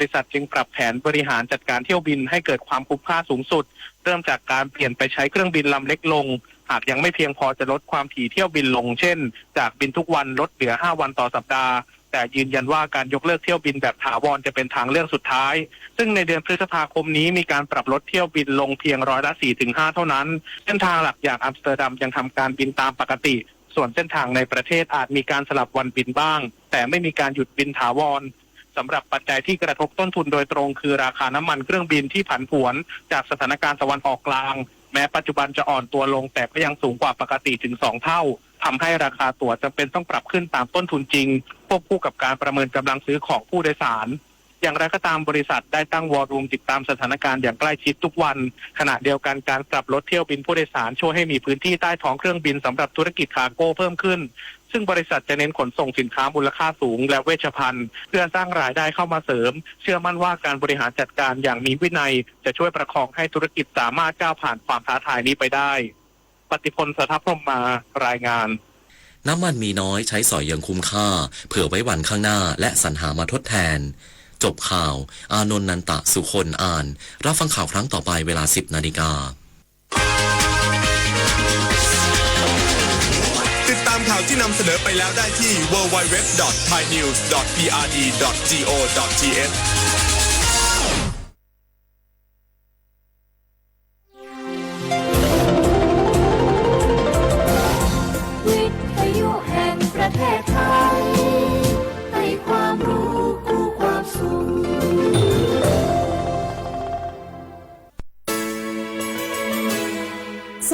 บริษัทจึงปรับแผนบริหารจัดการเที่ยวบินให้เกิดความคุ้มค่าสูงสุด เริ่มจากการเปลี่ยนไปใช้เครื่องบินลำเล็กลง หากยังไม่เพียงพอจะลดความถี่เที่ยวบินลง เช่น จากบินทุกวันลดเหลือห้าวันต่อสัปดาห์ แต่ยืนยันว่าการยกเลิกเที่ยวบินแบบถาวรจะเป็นทางเลือกสุดท้าย ซึ่งในเดือนพฤษภาคมนี้มีการปรับลดเที่ยวบินลงเพียงร้อยละสี่ถึงห้าเท่านั้น เส้นทางหลักอย่างอัมสเตอร์ดัมยังทำการบินตามปกติ ส่วนเส้นทางในประเทศอาจมีการสลับวันบินบ้าง แต่ไม่มีการหยุดบินถาวร สำหรับปัจจัยที่กระทบต้นทุนโดยตรงคือราคาน้ำมันเครื่องบินที่ผันผวนจากสถานการณ์ตะวันออกกลาง แม้ปัจจุบันจะอ่อนตัวลง แต่ก็ยังสูงกว่าปกติถึงสองเท่า ทำให้ราคาตั๋วจำเป็นต้องปรับขึ้นตามต้นทุนจริง ควบคู่กับการประเมินกำลังซื้อของผู้โดยสาร อย่างไรก็ตามบริษัทได้ตั้งวอลลุ่มติดตามสถานการณ์อย่างใกล้ชิดทุกวัน ขณะเดียวกันการปรับลดเที่ยวบินผู้โดยสารช่วยให้มีพื้นที่ใต้ท้องเครื่องบินสำหรับธุรกิจคาร์โก้เพิ่มขึ้น ซึ่งบริษัทจะเน้นขนส่งสินค้ามูลค่าสูงและเวชภัณฑ์ เพื่อสร้างรายได้เข้ามาเสริม เชื่อมั่นว่าการบริหารจัดการอย่างมีวินัยจะช่วยประคองให้ธุรกิจสามารถก้าวผ่านความท้าทายนี้ไปได้ ปฏิพล เสถียรพรหมมา รายงาน น้ำมันมีน้อย ใช้สอยอย่างคุ้มค่า เผื่อไว้วันข้างหน้า และสรรหามาทดแทน จบข่าว อานนท์ นันตะสุคน อ่าน รับฟังข่าวครั้งต่อไปเวลา สิบนาฬิกา ติดตามข่าวที่นำเสนอไปแล้วได้ที่ ดับเบิลยู ดับเบิลยู ดับเบิลยู ดอท ไทยนิวส์ ดอท พีอาร์ดี ดอท จี โอ ดอท ที เอช วิทยุแห่งประเทศไทย ให้ความรู้คู่ความสุข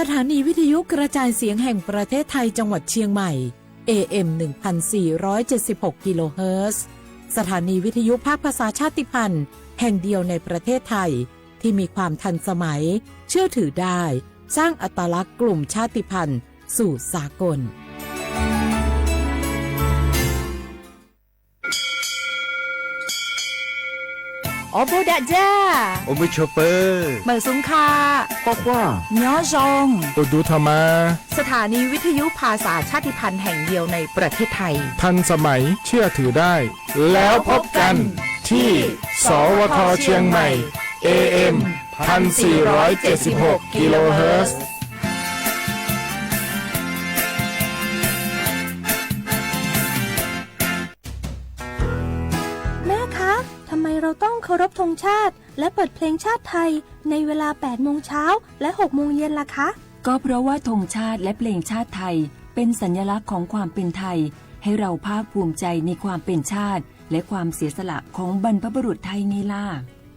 สถานีวิทยุกระจายเสียงแห่งประเทศไทยจังหวัดเชียงใหม่ เอ เอ็ม หนึ่งพันสี่ร้อยเจ็ดสิบหก กิโลเฮิรตซ์ สถานีวิทยุภาคภาษาชาติพันธุ์แห่งเดียวในประเทศไทย ที่มีความทันสมัย เชื่อถือได้ สร้างอัตลักษณ์กลุ่มชาติพันธุ์สู่สากล အီဘိဒၣ်ဒၣ် အိၣ်မုာ်ဆိးပၢၤ မုာ်ဆူၣ်ခါ ကွၢ်ကွၢ် ညီယီၣ် အိၣ်ဒူထီၣ်မး สถานีวิทยุภาษาชาติพันธุ์แห่งเดียวในประเทศไทย ทันสมัย เชื่อถือได้ แล้วพบกันที่ สวท เชียงใหม่ เอ เอ็ม พันสี่ร้อยเจ็ดสิบหก กิโลเฮิรตซ์ แม่คะ ทำไมเราต้องเคารพธงชาติ และเปิดเพลงชาติไทย ในเวลา แปดโมงเช้า และ หกโมงเย็นล่ะคะ ก็เพราะว่าธงชาติและเพลงชาติไทย เป็นสัญลักษณ์ของความเป็นไทย ให้เราภาคภูมิใจในความเป็นชาติ และความเสียสละของบรรพบุรุษไทยไงล่ะ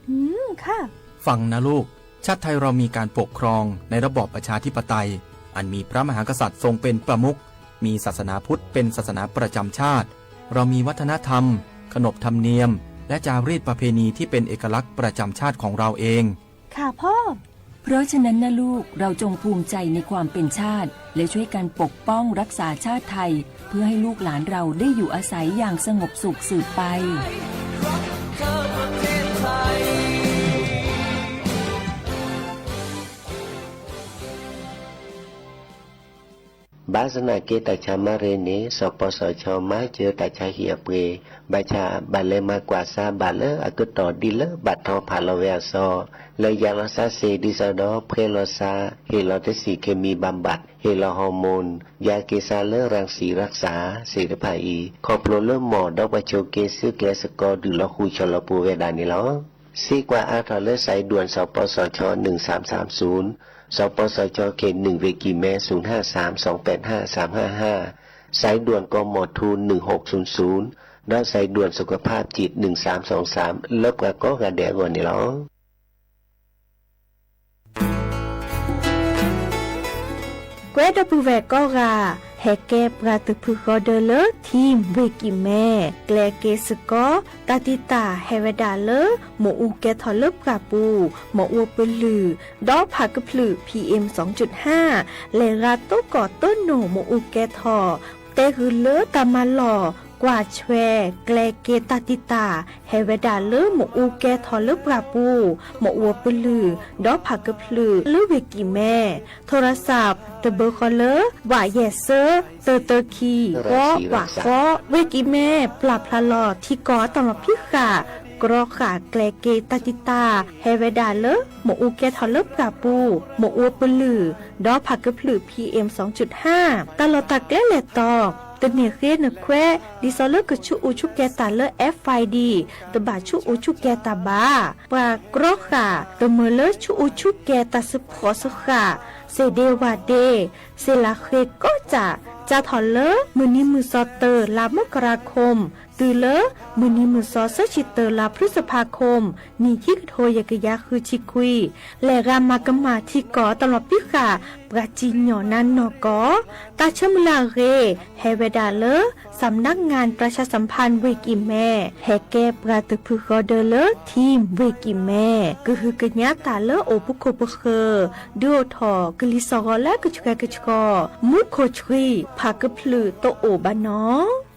อืม ค่ะ ฟังนะลูก ชาติไทยเรามีการปกครองในระบอบประชาธิปไตย อันมีพระมหากษัตริย์ทรงเป็นประมุข มีศาสนาพุทธเป็นศาสนาประจำชาติ เรามีวัฒนธรรม ขนบธรรมเนียม และจารีตประเพณีที่เป็นเอกลักษณ์ประจำชาติของเราเอง ค่ะพ่อ เพราะฉะนั้นนะลูก เราจงภูมิใจในความเป็นชาติ และช่วยกันปกป้องรักษาชาติไทย เพื่อให้ลูกหลานเราได้อยู่อาศัยอย่างสงบสุขสืบไป ဘၣ်ဆၣ်သနာ်က့ တၢ်ဆါမၤရ့န့ၣ် စီၤပီစီၤဆၢမၤစၢၤတၢ်ဆါဟံၣ်အပှ့ၤ, ဘၣ်ဆၣ်ဘၣ်လဲၤမၤကွၢ်စါဘၣ်လၢအကတီၢ်ဒ်လၢဘၣ်ထီၣ်ဖးလီၤဝဲအစီ, လၢယၤလီၤစါစ့ၢ်ဒ်သိးဒီး ဖှဲလီၤစါ, ဟ့ၣ်လီၤတဆံးခ့မံဘၣ်ဘၣ်, ဟ့ၣ်လီၤဟီၣ်မူၣ်, ယါက့ၤစါလၢရၣ်စံရၣ်စါ စ့ၢ်တဖၣ်အံၤ ခီဖျိလၢမီၢ်ဒီးပှၤဆိးက့ဆူကျဲစကီ ဒုးလီၤဃုာ်ဆီလီၤပူၤဝဲဒၣ်န့ၣ်လီၤ. စ့ကွၢ်အါထီၣ်လၢ สายด่วน စီၤပီစီၤဆၢ หนึ่งสามสามศูนย์, စီၤပီစီၤဆၢ เขตหนึ่ง เวกิแม ศูนย์ห้าสาม สองแปดห้า สามห้าห้า, สายด่วน กมธ หนึ่งหกศูนย์ศูนย์ ဒီး สายด่วนสุขภาพจิต หนึ่งสามสองสาม လၢပှၤကိးဂၤဒဲးအဂီၢ်န့ၣ်လီၤ. ကွဲဒီပုၢ်ဝဲၢ်ကိးဂၤ ဟဲကဲပှၤသုးဖုဃီဒၢလၢ ထံၣ် ဝ့ၢ်ကံၢ်မဲ ကျဲက့ၤစကီ တၢ်တံာ်တာ်ဟဲဝဲဒၣ်လၢ မ့ၣ်အူကဲထီၣ်လၢပှၢ်ပူၤ, မ့ၣ်အူပလုၢ်, ဒီးဖးကဖျၢၣ် PM စင် လဲၤရၤတိကီၢ်တိနိၣ်မ့ၣ်အူကဲထီၣ် တဲဂုာ်လၢတၢ်မၤလီၢ် ကွၢ်ဆွဲ ကျဲက့ၤတၢ်တံာ်တာ် ဟဲဝဲဒၣ်လၢမ့ၣ်အူကဲထီၣ်လၢပှၢ်ပူၤ, မ့ၣ်အူပလုၢ်, ဒီးဖးကဖျၢၣ်လၢဝ့ၢ်ကံၢ်မဲ, โทรศัพท์ တဘၢဃီလၢ ဝးယဲၢ်စၢ သၢသၢခံ ဃီးဝးဃီး, ဝ့ၢ်ကံၢ်မဲ ပျၢ်ဖျါလီၤထံကီၢ်အတၢ်မၤဖံးဃာ် ကရီဃာ်ကျဲက့ၤတၢ်တံာ်တာ် ဟဲဝဲဒၣ်လၢ မ့ၣ်အူကဲထီၣ်လၢပှၢ်ပူၤ, မ့ၣ်အူပလုၢ်, ဒီးဖးကဖျုး PM စံ တၢ်လီၢ်တၢ်ကျဲလဲၤတီၤ တန့ၢ်ဃ့နခွဲး ဒ်သိးလၢကဆူးအူဆူးကဲၤတၢ်လၢ FID တဘၣ်ဆူးအူဆူးကဲၤတၢ်ဘၣ်. ပှၤကရီဃာ် တမၢလၢဆူးအူဆူးကဲၤတၢ်စ့ဖှီၣ်စဃာ် စ့ဒ့ဝၣ်ဒ့ စ့လၢဃ့ကိးကၠၢ် ကၠၢ်ထီၣ်လၢ မုၢ်နံၤမုၢ်သီတၢ လါမကရၤခိၣ် တုၤလၢ မုၢ်နံၤမုၢ်သီသၢဆံတၢ လါဖျုစဖါခိၣ် နံၣ်ခံကထိယဲၢ်ကယၤဃုဆံခွံ လဲၤဂၤမၤကမၣ်ထံကီၢ်တၢ်လီၢ်ဖံးဃာ် ပှၤစံၣ်ညီၣ်နါနီၢ်ကီၢ် တၢ်ဆၢမုၢ်လၢ်အဂ့ၢ် ဟဲဝဲဒၣ်လၢ สำนักงานประชาสัมพันธ์ ဝ့ၢ်ကံၢ်မဲ ဟဲကဲပှၤတဖုဃီဒၢလၢ ထံၣ် ဝ့ၢ်ကံၢ်မဲ ကဟုကညးတၢ်လၢအိၣ်ပခိၣ်ပဃၢၤ ဒုးအိၣ်ထီၣ်ကလံၤစိးဂီၤလၢကဆှဲကဆှီ မူခိၣ်ဆှံ ဖးကဖျုးတအိၣ်ဘၣ်နီၤ.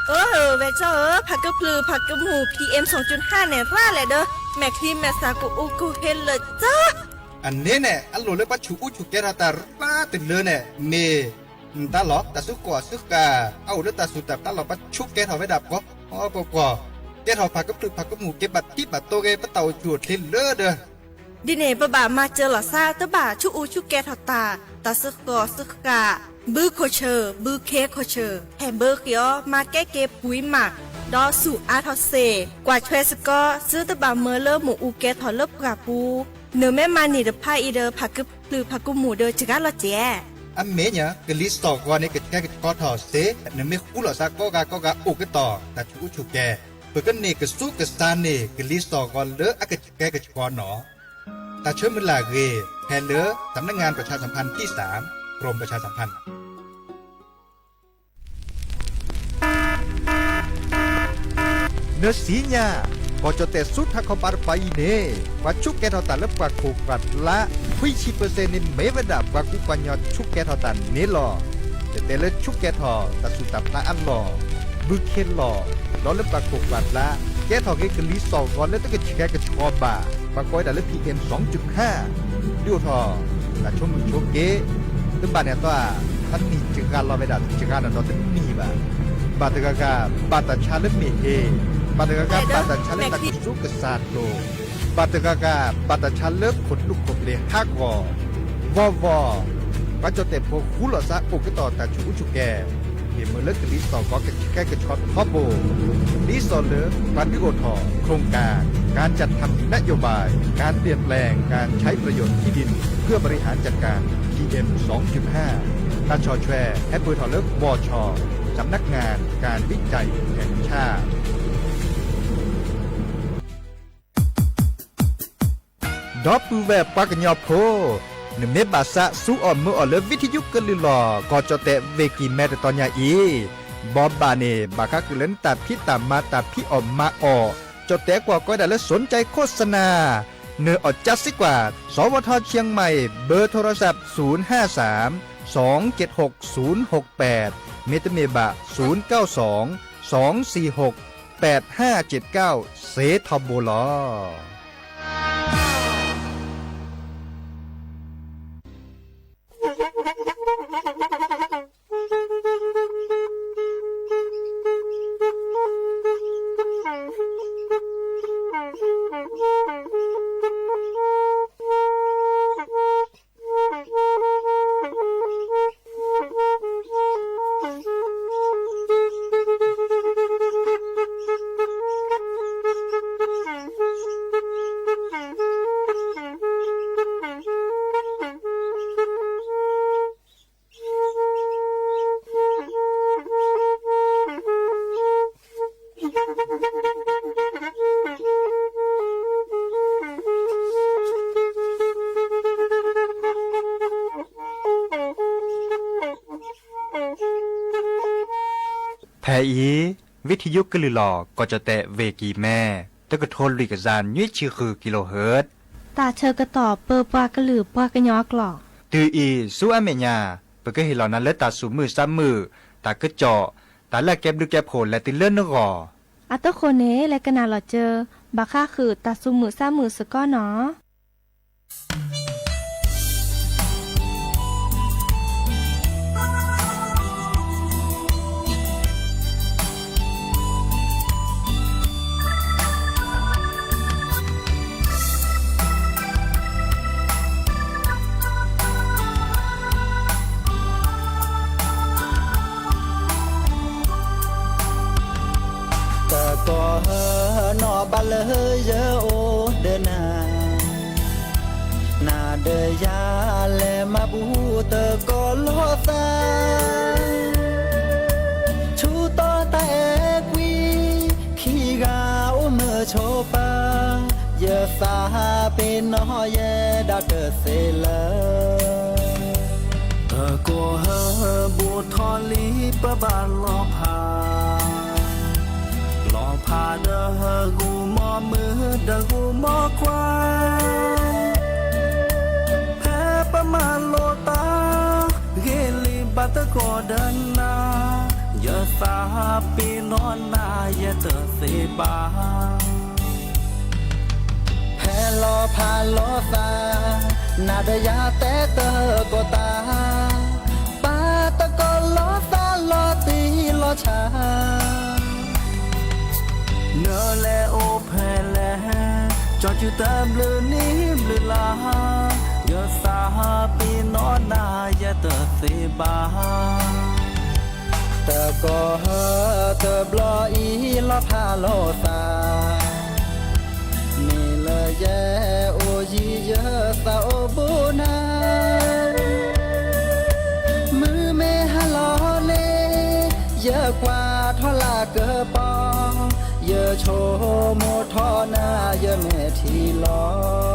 အၢ ဝဲၢ်ကၠီဧၢ, ဖးကဖျုးဖးကမူၣ် PM စံ န့ၣ် သၣ်လဲၣ်ဒီး မဲာ်ချံမဲာ်သၣ်ကအိၣ်ကဟ့လၢာ်ကၠၢ အန့ၣ်န့ၣ် အလိၣ်လၢပှၤဆူးအူဆူးကဲထီၣ်တၢ်ရၣ်တလၢန့ၣ် မ့ၢ် တၢ်လီၢ် တၢ်စုကီၢ်အစုဃၣ် အအိၣ်လၢတၢ်စူၢ်တၢ်ဖျးလီၤ ပှၤဆူးကဲထီၣ်ဝဲဒၣ်ပှီၢ်ပှီၢ်ပှီၢ်, ကဲထီၣ်ဖးကဖျုးဖးကမူၣ် က့ၤဘၣ်ထံဘၣ်တိၤဂ့ၤ ပတၢ်အိၣ်ဆူၣ်အိၣ်ချ့လၢဒီး ဒ်န့ၣ် ပဘၣ်မၤစၢၤလီၤသး တဘၣ်ဆူးအူဆူးကဲထီၣ်တၢ် တၢ်စုကီၢ်စုဃၣ် ဘုခိၣ်ဆၢ ဘုခ့ခိၣ်ဆၢ ဟဲဘၢဃ့အီၤ မၤကဲက့ၤပှံၤမး ဒီးဆူးအါထီၣ်စ့ၢ် ကွၢ်ထွဲစ့ၢ်ကီး သုတဘၣ်မၢလၢမ့ၣ်အူကဲထီၣ်လၢပှၢ်ပူၤ နမ့ၢ်မၤန့ၢ်တဖၣ်အံၤဒီး ဖးကဖျုးဖးကမူၣ်ဒီးစှၤလီၤစဲး အမ့ၢ်ညါ ကလံၤစိးဂီၤန့ၣ် ကဆှဲကဆှီထီၣ်စ့ၢ် နမ့ၢ်ဃူလိာ်သးကိးဂၤကိးဂၤအိၣ်ကတီၢ် တၢ်ဆူးအူဆူးကဲၤ ပကန့ၢ်ကဆူးကဆါန့ၢ် ကလံၤစိးဂီၤလၢအကဆှဲကဆှီနီၤ. တၢ်ဆၢမုၢ်လၢ်အဂ့ၢ် ဟဲလၢ สำนักงานประชาสัมพันธ์ที่สาม กรมประชาสัมพันธ์ နစံညါ ကီၢ်ကၠီၣ်တဲၣ်ဆူထးခီပၤတပၤအံၤန့ၣ် ပှၤဆူးကဲထီၣ်တၢ်လၢပှၢ်ခိၣ်ပှၢ်ဖျါ ခွံဆံပၢၢ်စဲၣ်န့ၣ် မ့ၢ်ဝဲဒၣ်ပှၤကူပှၤကညီဆူးကဲထီၣ်တၢ်န့ၣ်လီၤ. တတဲလၢဆူးကဲထီၣ်တၢ်စူၢ်တၢ်ဖျးအလီၢ်, ဘုခ့လီၢ်, ဒီးလၢပှၢ်ခိၣ်ပှၢ်ဖျါ ကဲထီၣ်က့ၤကလံၤစိးဂီၤလၢတကဆှဲကဆှီဘၣ် ပှၤကိးဝဲဒၣ်လၢ PM စံ ဒုးအိၣ်ထီၣ် တၢ်ဆိကမိၣ်ဆိက့ တဘၣ်န့ၣ်အသီဧါ, တၢ်နံၣ်တဂၤလီၤဝဲဒၣ်တဂၤနီၢ်နီၢ်တနံၣ်ဘၣ်. ဘၣ်တဂၤဂၤ ဘၣ်တၢ်ဆါလၢမ့ၢ်ဟ့ၣ်, ဘၣ်တဂၤဂၤ ဘၣ်တၢ်ဆါလၢတၢ်ကဆူးကဆါလိၤ, ဘၣ်တဂၤဂၤ ဘၣ်တၢ်ဆါလၢခိၣ်တလူးခိၣ်ပျ့ၤဟးဂီၤ, ဂီၢ်ဂီၢ် ပှၤကၠီၣ်တဲၣ်ဖိဃူလိာ်သးအိၣ်ကတီၢ်တၢ်ဆူးအူဆူးကဲၤ ဟ့ၣ်မုာ်လၢကလံၤစိးဂီၤကဆှဲကဆှီထီဘိ, ဒ်သိးလၢ ပှၤဒုးအိၣ်ထီၣ် โครงการ การจัดทำนโยบาย การเปลี่ยนแปลงการใช้ประโยชน์ที่ดินเพื่อบริหารจัดการ PM สองจุดห้า တၢ်ဆီၣ်ထွဲဟဲပၢၢ်ထီၣ်လၢ ဘီၣ်ဆီၣ် สำนักงานการวิจัยแห่งชาติ ဒီပုၢ်ဝဲၢ်ပှၤကညီဖိ, နမ့ၢ်ဘၣ်သးစူအီၣ်မၢအီၣ်လၢ ဝံထယုကလုၢ်လီၢ် ကီၢ်ကၠီၣ်တဲၣ် ဝ့ၢ်ကံၢ်မဲ တတီၤညါအံၤ, ဘီဘၣ်န့ၣ် ဘၣ်ဃးဃုာ်လၢနတၢ်ဖံးတၢ်မၤ တၢ်ဖံးအီၣ်မၤအီၣ်, ကၠီၣ်တဲၣ်ကွီၢ်ကိးဝဲဒၣ်လၢ สนใจโฆษณา နအီၣ်ကၠါစ့ၢ်ကီး, สวท เชียงใหม่ เบอร์โทรศัพท์ ศูนย์ห้าสาม สองเจ็ดหก ศูนย์หกแปด မ့တမ့ၢ်ဘၣ် ศูนย์เก้าสอง สองสี่หก แปดห้าเจ็ดเก้า စ့ထီဘိလီၤ. ဖဲအံၤ ဝံထယုကလုၢ်လီၢ် ကီၢ်ကၠီၣ်တဲၣ် ဝ့ၢ်ကံၢ်မဲ တကထိလွံၢ်ကယၤနွံဆံဃု kilohertz တၢ်ဆၢကတီၢ်ပၢပှၤကလုာ်ပှၤကညီအကျိာ်, တုၤအံၤဆူအမဲာ်ညါ ပကဟ့ၣ်လီၤနၤလၢတၢ်သူၣ်မုာ်သးမုာ်, တၢ်ကစီၣ်, တၢ်လၢအကဲဘျုးကဲဖှိၣ်လဲၤတုၤလၢနဂီၢ်. အတဃိန့ၣ် လဲၤကနၣ်လီၤစၢၤ ဘၣ်ဃးဃုာ်တၢ်သူၣ်မုာ်သးမုာ်စ့ၢ်ကီးနီၤ. ကီၢ်ဟၢနီၣ်ဘၣ်လၢယအိၣ်ဒီးနၤ, နၤဒီးယၤလဲၤမၤဘူၣ်သကိးလိာ်သး, ဆူတီတၢ်အဲၣ်ကွံ, ခံဂၤအိၣ်မုာ်ဆိးပၢၤ, ယသးပ့ၤနီၣ်ယဲဒၣ်တသ့လၢ သကိးဟၢဘိၣ်ထီၣ်လံပဘၣ်လီၤဖး, လီၤဖးဒီးဂုာ်မီၢ်မုၢ်ဒီးဂုာ်မီၢ်ခွါ, ဖဲပမၤလိာ်သး, ဂ့ၤလံဘၣ်သကိးဒီးနၤ, ယသးပ့ၤနီၣ်နၤယဲတသ့ဘၣ်. ဖဲလီၤဖးလိာ်သး, နၤဒီးယၤတဲသကိးသး, ပာ်သကိးလိာ်သးလီၤတံၢ်လီၤဆဲး, နလဲၤအိၣ်ဖဲလဲၣ်, ကၠီစုတဘျုးနံၣ်ဘျုးလါ, ယသးပ့ၤနီၣ်နၤယဲတသ့ဘၣ်. သကိးဟၢတဘျီအံၤလီၤဖးလိာ်သး, မ့ၢ်လၢယဲအိၣ်ယံၤယသးအိၣ်ဘူးနၤ, မုၢ်မ့ၢ်ဟါလီၤန့ၣ်, ယကွၢ်ထီၣ်လၢကပီၤ, ယဆိကမိၣ်ထီၣ်နၤယမဲာ်ထံလီၤ.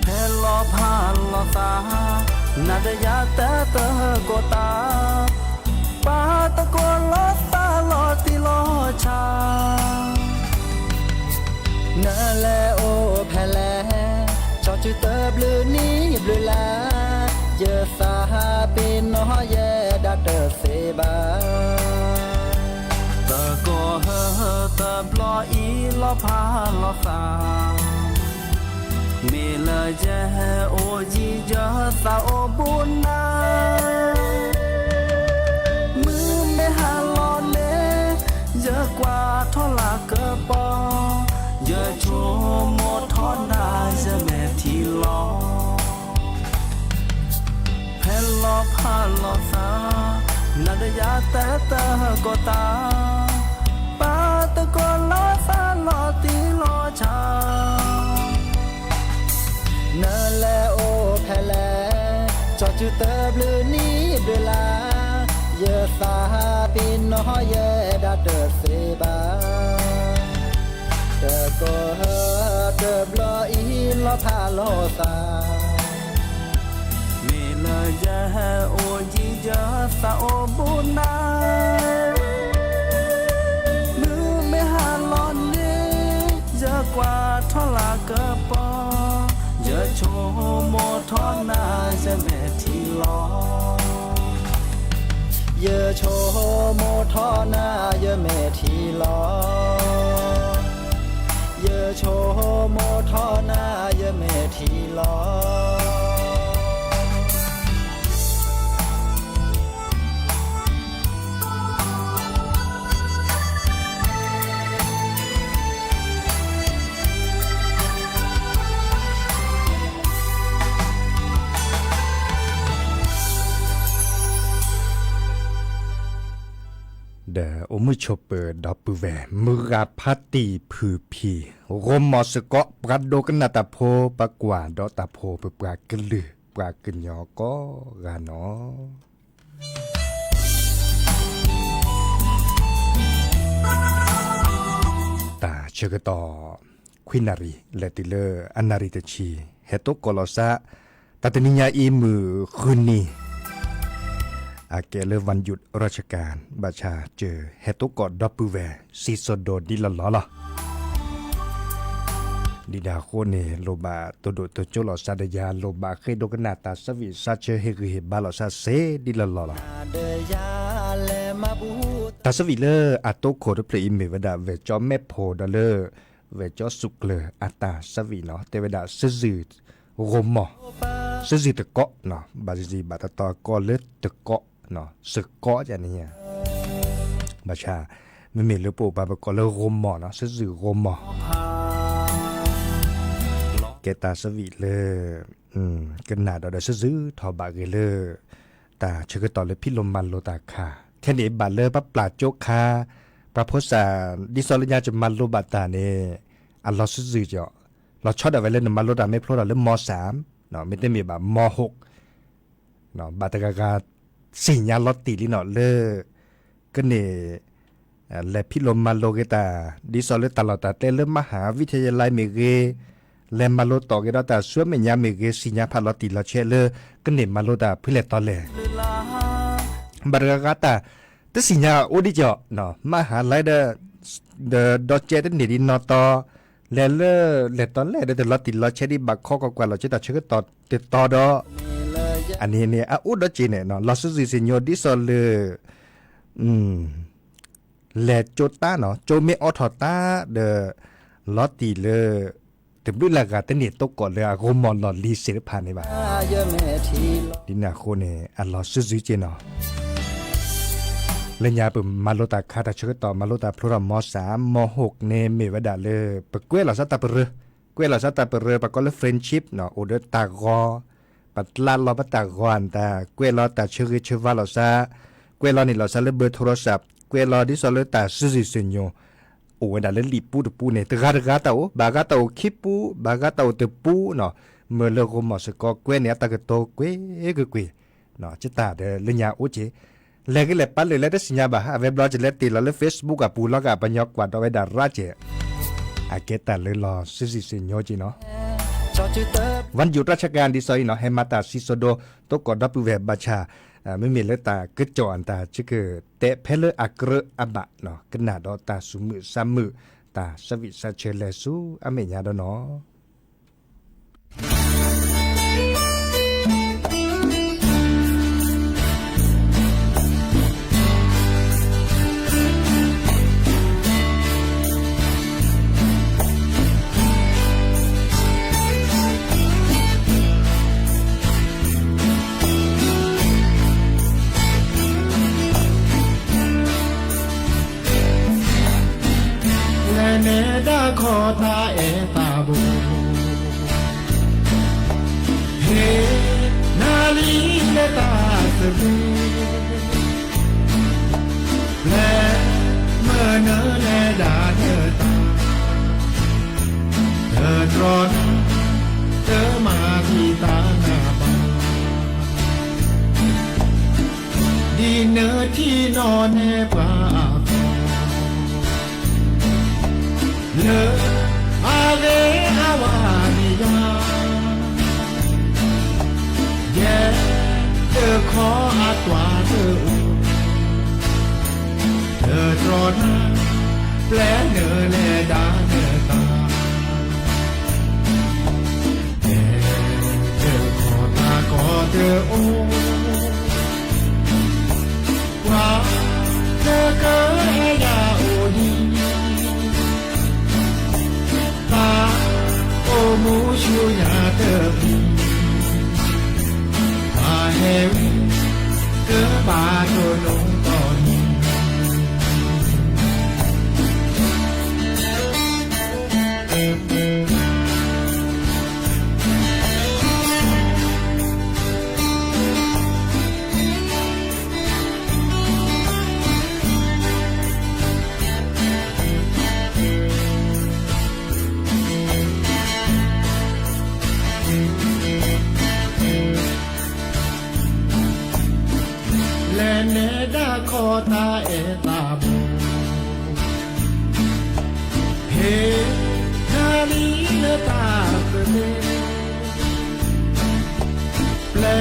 ဖဲလီၤဖးလိာ်သး, နၤဒီးယၤတဲသကိးသး, ပာ်သကိးလိာ်သးလီၤတံၢ်လီၤဆဲး, နလဲၤအိၣ်ဖဲလဲၣ်, ကၠီစုတဘျုးနံၣ်ဘျုးလါ, ယသးပ့ၤနီၣ်ယဲဒၣ်တသ့ဘၣ်. သကိးဟၢတဘျီအံၤလီၤဖးလိာ်သး, မ့ၢ်လၢယဲအိၣ်ယံၤယသးအိၣ်ဘူးနၤ, မုၢ်မ့ၢ်ဟါလီၤန့ၣ်, ယကွၢ်ထီၣ်လၢကပီၤ, ယဆိကမိၣ်ထီၣ်နၤယမဲာ်ထံလီၤ. ဖဲလီၤဖးလိာ်သး, နၤဒီးယၤတဲသကိးသး, ပာ်သကိးလိာ်သးလီၤတံၢ်လီၤဆဲး, နလဲၤအိၣ်ဖဲလဲၣ်, ကၠီစုတဘျုးနံၣ်ဘျုးလါ, ယသးပ့ၤနီၣ်ယဲဒၣ်တသ့ဘၣ်. သကိးဟၢတဘျီအံၤလီၤဖးလိာ်သး, မ့ၢ်လၢယဲအိၣ်ယံၤယသးအိၣ်ဘူးနၤ, မုၢ်မ့ၢ်ဟါလီၤန့ၣ်, ယကွၢ်ထီၣ်လၢကပီၤ, ယဆိကမိၣ်ထီၣ်နၤယမဲာ်ထံလီၤ. ယဆိကမိၣ်ထီၣ်နၤယမဲာ်ထံလီၤ. ယဆိကမိၣ်ထီၣ်နၤယမဲာ်ထံလီၤ. ဒီးအိၣ်မုာ်ဆိးပၢၤဒီပုၢ်ဝဲၢ် မုၢ်ဂၤဖါတံၢ်ဖုၣ်ဖံၣ် ဂီၢ်မီၤစ့ၢ်ကီး ပှၤဒိကနၣ်တၢ်ဖိ ပှၤကွၢ်ဒီးတၢ်ဖိ ပပှၤကလုာ် ပှၤကညီကိးဂၤနီၤ. တၢ်ဆၢကတီၢ် ခွံနၣ်ရံၣ် လဲၤတုၤလၢအနၣ်ရံၣ်တဆံ ဟဲတိကိးလီၤစၢ် တၢ်တနံၤညါအံၤ မုၢ်ဃုနံၤ အကဲလၢ วันหยุดราชการ ဘၣ်ဆၣ်စၢၤ ဟဲတိကိးဒီပုၢ်ဝဲၢ် စံးစိၤဒိၣ်ဒ်လီၢ်လီၢ်လီၤ. ဒ်န့ၣ်အဃိန့ၣ် လိၣ်ဘၣ်တိၢ်ဒိၣ်တိၢ်ကၠိလီၤစၢ်ဒီးယၤ လိၣ်ဘၣ်ဃ့ဒိကနၣ်တၢ်ဆၢဝံၣ်ဆၢဆၢ ဟ့ၣ်ဂံၢ်ဟ့ၣ်ဘါလီၤစၢ်စ့ၢ်ဒ်လီၢ်လီၢ်လီၤ. တၢ်ဆၢဝံၣ်လၢအတိခိၣ်တဖျၢၣ်အံၤ မ့ၢ်ဝဲဒၣ် ဝဲၢ်ကၠီမဲၣ်ဖိ ဒီးလၢ ဝဲၢ်ကၠီစူးကျၢၤအတၢ်ဆၢဝံၣ်နီၤ တဲဝဲဒၣ် စၢ်ယုၢ်ဂီၢ်မီၢ်, စၢ်ယုၢ်တကီး, ဘၣ်ယံာ်ဘၣ်တတီၤကီးလၢတကီး, စကီးယန့ၣ်, ဘၣ်ဆၣ် မ့မ့ၢ်လၢပအိၣ်ပာ်ပကိးလၢဂီၢ်မီၢ်နီၤ စၢ်ယုၢ်ဂီၢ်မီၢ် ကဲတၢ်ဆၢဝံၣ်လၢ ကနၣ်ဒီးဒီးစၢ်ယုၢ်ထီၣ်ဘၣ်ဂ့ၤလၢ တၢ်ဆၢကတီၢ်လၢဖံးလိမၤလိတၢ်ခါ, ခဲန့ၣ်ဘၣ်လၢပပျၢ်ကၠိခါ, ပှၤဖိစၢ် ဒ်သိးလၢညါကမၤလိဘၣ်တၢ်န့ၣ် အလီၤစၢ်ယုၢ်ကီး, လီၤဆီဒၣ်ဝဲလၢနမၤလိတၢ်မ့ၢ်ဖျိထီၣ်လၢ မီၢ်သၢမ်, မ့တမ့ၢ်ဘၣ် မီၢ်ဟူး ဘၣ်တဂၤဂၤ သ့ၣ်ညါလီၤတံၢ်လံနီၤလၢ ကန့ၣ် လဲၤဖံးလိမၤလိက့ၤတၢ် ဒ်သိးလၢတၢ်လီၢ်တၢ်ကျဲလၢမဟၣ်ဝံထယလဲမ့ၢ်ဂ့ၤ, လဲၤမၤလိတီၢ်က့ၤဒီးတၢ်ဆူမဲာ်ညါမ့ၢ်ဂ့ၤ သ့ၣ်ညါဖးလီၤတံၢ်လီၤဆဲးလၢ ကန့ၣ်မၤလိတၢ်ဖဲလဲၣ်တီလဲၣ် ဘၣ်တဂၤဂၤတၢ် တသ့ၣ်ညါအိၣ်ဒံးကီး, မဟါလၢဒီး ဒီကဲတန့ၢ်ဒံးနီၢ်တီ, လဲၤလၢ လဲၣ်တီလဲၣ်ဒီးတလီၤတံၢ်လီၤဆဲးဒံးဘၣ်ခီကီၢ်ကွၢ်လီၤက့တၢ်ဆၢကတီၢ်တတီဒီး, အန့ၣ်န့ၣ် အအိၣ်ဒီးက့ၤန့ၣ် လီၤစၢ်ယုၢ်စ့ၣ်ညိ ဒ်သိးလၢ လဲၤကၠိတၢ်နီၤ ကၠိမ့ၢ်အိးထီၣ်တၢ်ဒီး လီၤတံၢ်လၢ တဘျုးလၢ်ဂၤတန့ၢ်သကိးလၢအဂီၢ်မီၢ်လီၢ်လံၤစ့ၢ်တဖၣ်န့ၣ်ဘၣ်. ဒ်န့ၣ်အဃိန့ၣ် အလီၤစၢ်ယုၢ်က့ၤနီၤ လၢညါပမၤလိတၢ်ခါတၢ်ဆၢကတီၢ် မၤလိတၢ်ဖျိထီၣ် မီၢ်သၢမ်, မီၢ်ဟူးန့ၣ်မ့ၢ်ဝဲဒၣ်လၢ ပကွဲးလီၤသးတၢ်ပရၢ, ကွဲးလီၤသးတၢ်ပရၢ ပကိးလၢ friendship နီၤ အိၣ်ဒီးတၢ်ဂီၤ, ပတလးလီၤပတၢ်ဂီၤအတၢ် ကွဲးလီၤတၢ်ဆၢဂ့ၤဆၢဝါလိာ်သး, ကွဲးလီၤန့ၢ်လိာ်သးလၢ ဘၢထိရိသၣ်, ကွဲးလီၤဒ်သိးလၢတၢ်စၢ်ယုၢ်စ့ၣ်ညိ အိၣ်ဝဲဒၣ်လၢလံာ်ပူတပူန့ၣ် တဂၤတဂၤတၢ်အိၣ်, ဘၣ်ဂၤတၢ်အိၣ်ခံပူ, ဘၣ်ဂၤတၢ်အိၣ်တပူနီၤ, မ့ၢ်လၢဂီၢ်မီၢ်စ့ၢ်ကီး ကွဲးန့ၢ်အတၢ်ကတိၤကွ့ၢ်ကွ့ၢ်ကွ့ၢ်, ကတၢၢ်ဒီးလၢညါအိၣ်က့ၤ, လဲၤဂ့ၤလဲၤပာ်လၢာ်လၢတသ့ၣ်ညါဘၣ် အဝဲဘျီကလဲၤတ့ၢ်လီၤလၢ Facebook အပူၤလီၤဂာ် ပှၤကညီကွၢ်ဒီးဝဲဒၣ်ရၣ်က့ၤ, အကဲတၢ်လၢလီၤစၢ်ယုၢ်စ့ၣ်ညိက့ၤနီၤ ဝၢၼ်ယိၤတၢ်ဆၢကၤဒ်သိးအံၤနီၤ ဟဲမၤတၢ်စံၣ်စိၤဒိ သကိးဒီပုၢ်ဝဲၢ်ဘၣ်ဆၣ်, မ့မ့ၢ်လၢတၢ်ကစီၣ်အတၢ် ဆၢကတဲာ်ဖဲလၢအကြၢးအဘၣ်နီၤ ကနၣ်ဒီးတၢ်သူၣ်မုာ်သးမုာ် တၢ်သးဝံၣ်သးဆၢလဲၤဆူအမဲာ်ညါဒီးနီၤ လဲၤနဲဒၣ်ခီတၢ်အဲၣ်တၢ်ဘိ, ဟ့ၣ်နၤလံလၢတၢ်သဘျ့, ပျဲမုၢ်နၤလဲၤဒၣ်နတၢ်, တတြီနၤ, တမၤသံတၢ်နၤဘၣ် ဒ်နထံၣ်နီၣ်နဲပှၤအသီ, လၢအဂ့ၤအဝါန့ၣ်ယၤ, ယဲတခီအကွၢ်တအိၣ်, တတြီနၤ, ပျဲနၤလဲၤဒၣ်နတၢ် တဲတခီတၢ်ကီတအိၣ်, ပှၤတကဲအဲၣ်ယၤအိၣ်ဒံး, သးအိၣ်မူဆူညါတပျံၤ, ပှၤဟဲဝံ ကဘၣ်တိၢ်နီၣ်တီၢ်နီၣ် လဲၤနဲဒၣ်ခီတၢ်အဲၣ်တၢ်ဘိ, ဟ့ၣ်နၤလံလၢတၢ်သဘျ့, ပျဲ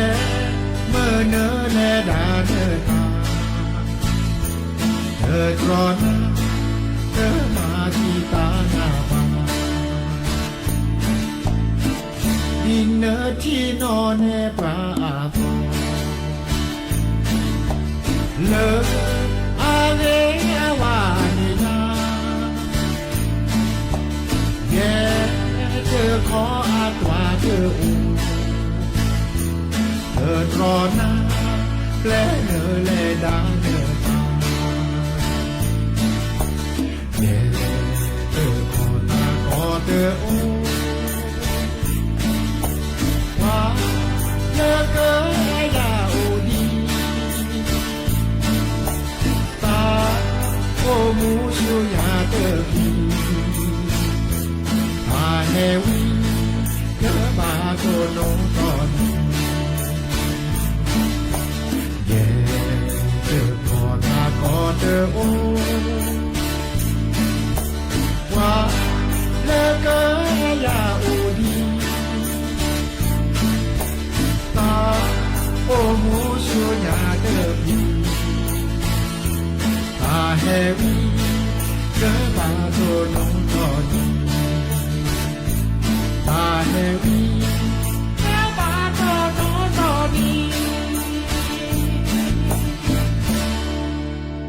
မုၢ်နၤလဲၤဒၣ်နတၢ်, တတြီနၤ, တမၤသံတၢ်နၤဘၣ် ဒ်နထံၣ်နီၣ်နဲပှၤအသီ, လၢအဂ့ၤအဝါန့ၣ်ယၤ, တြီနၤ ပျဲနုာ်လဲၤဒၣ်နပၢ်, ယဲတခီတၢ်ကီတအိၣ်, ပှၤလၢကယၤအိၣ်ဒံး, တၢ်အိၣ်မူဆူညါတမံၤ, တၢ်ဟဲဝံ ကဘၣ်တိၢ်နီၣ်ထီၣ်န့ၣ်, ယဲတခီတၢ်ကီတအိၣ်, ပှၤလၢကယၤအိၣ်ဒံး, တၢ်အိၣ်မူဆူညါတမံၤ, တၢ်ဟဲဝံ ကဘၣ်တိၢ်နီၣ်ထီၣ်န့ၣ်, တၢ်ဟဲဝံ ကဘၣ်တိၢ်နီၣ်ထီၣ်န့ၣ်.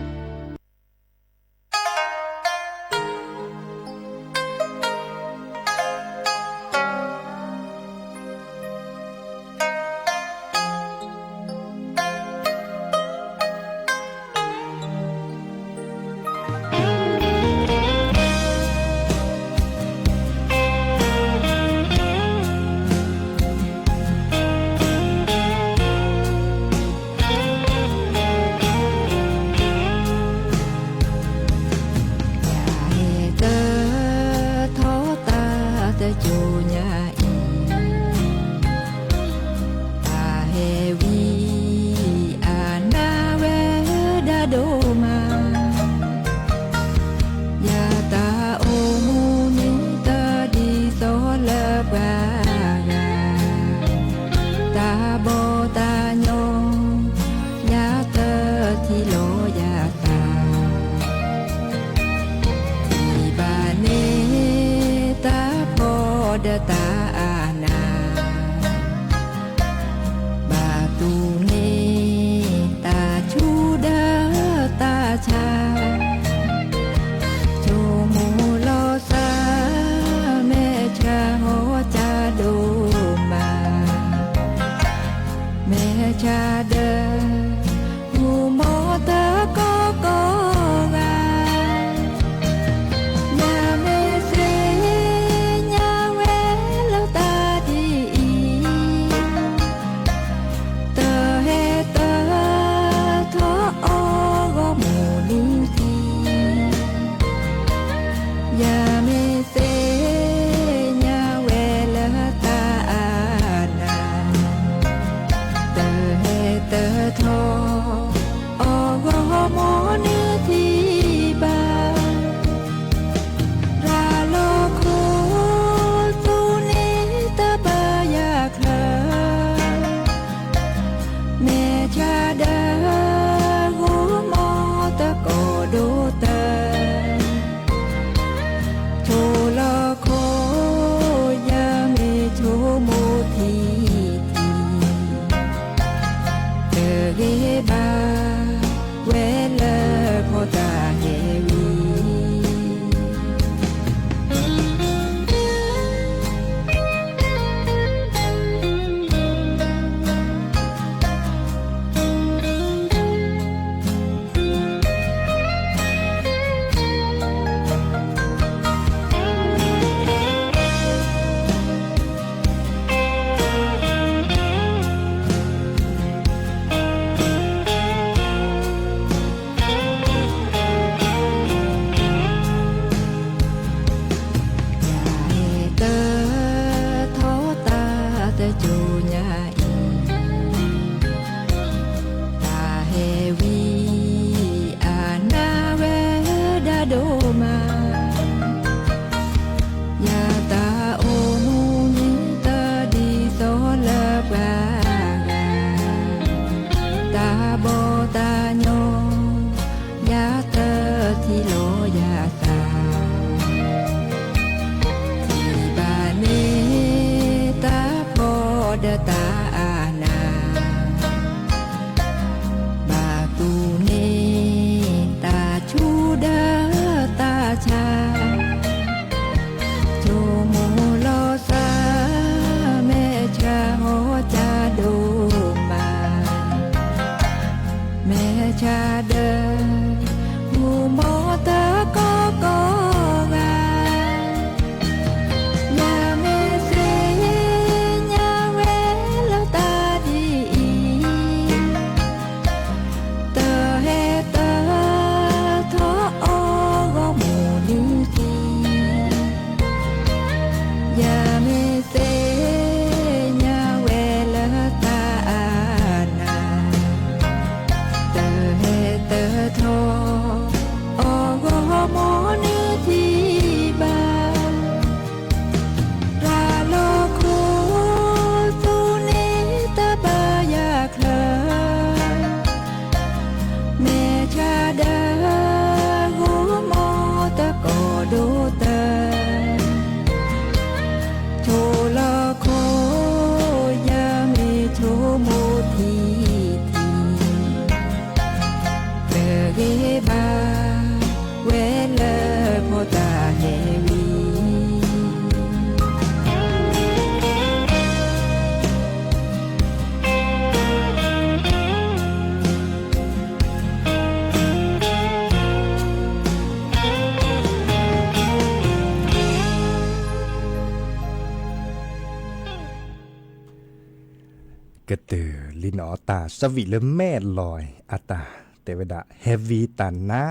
ကတၢၢ်လံနီၤ တၢ်ဆၢဝံၣ်လၢမဲာ်လီၤအတၢ် တဲဝဲဒၣ် ဟဲဝံတၢ်နါ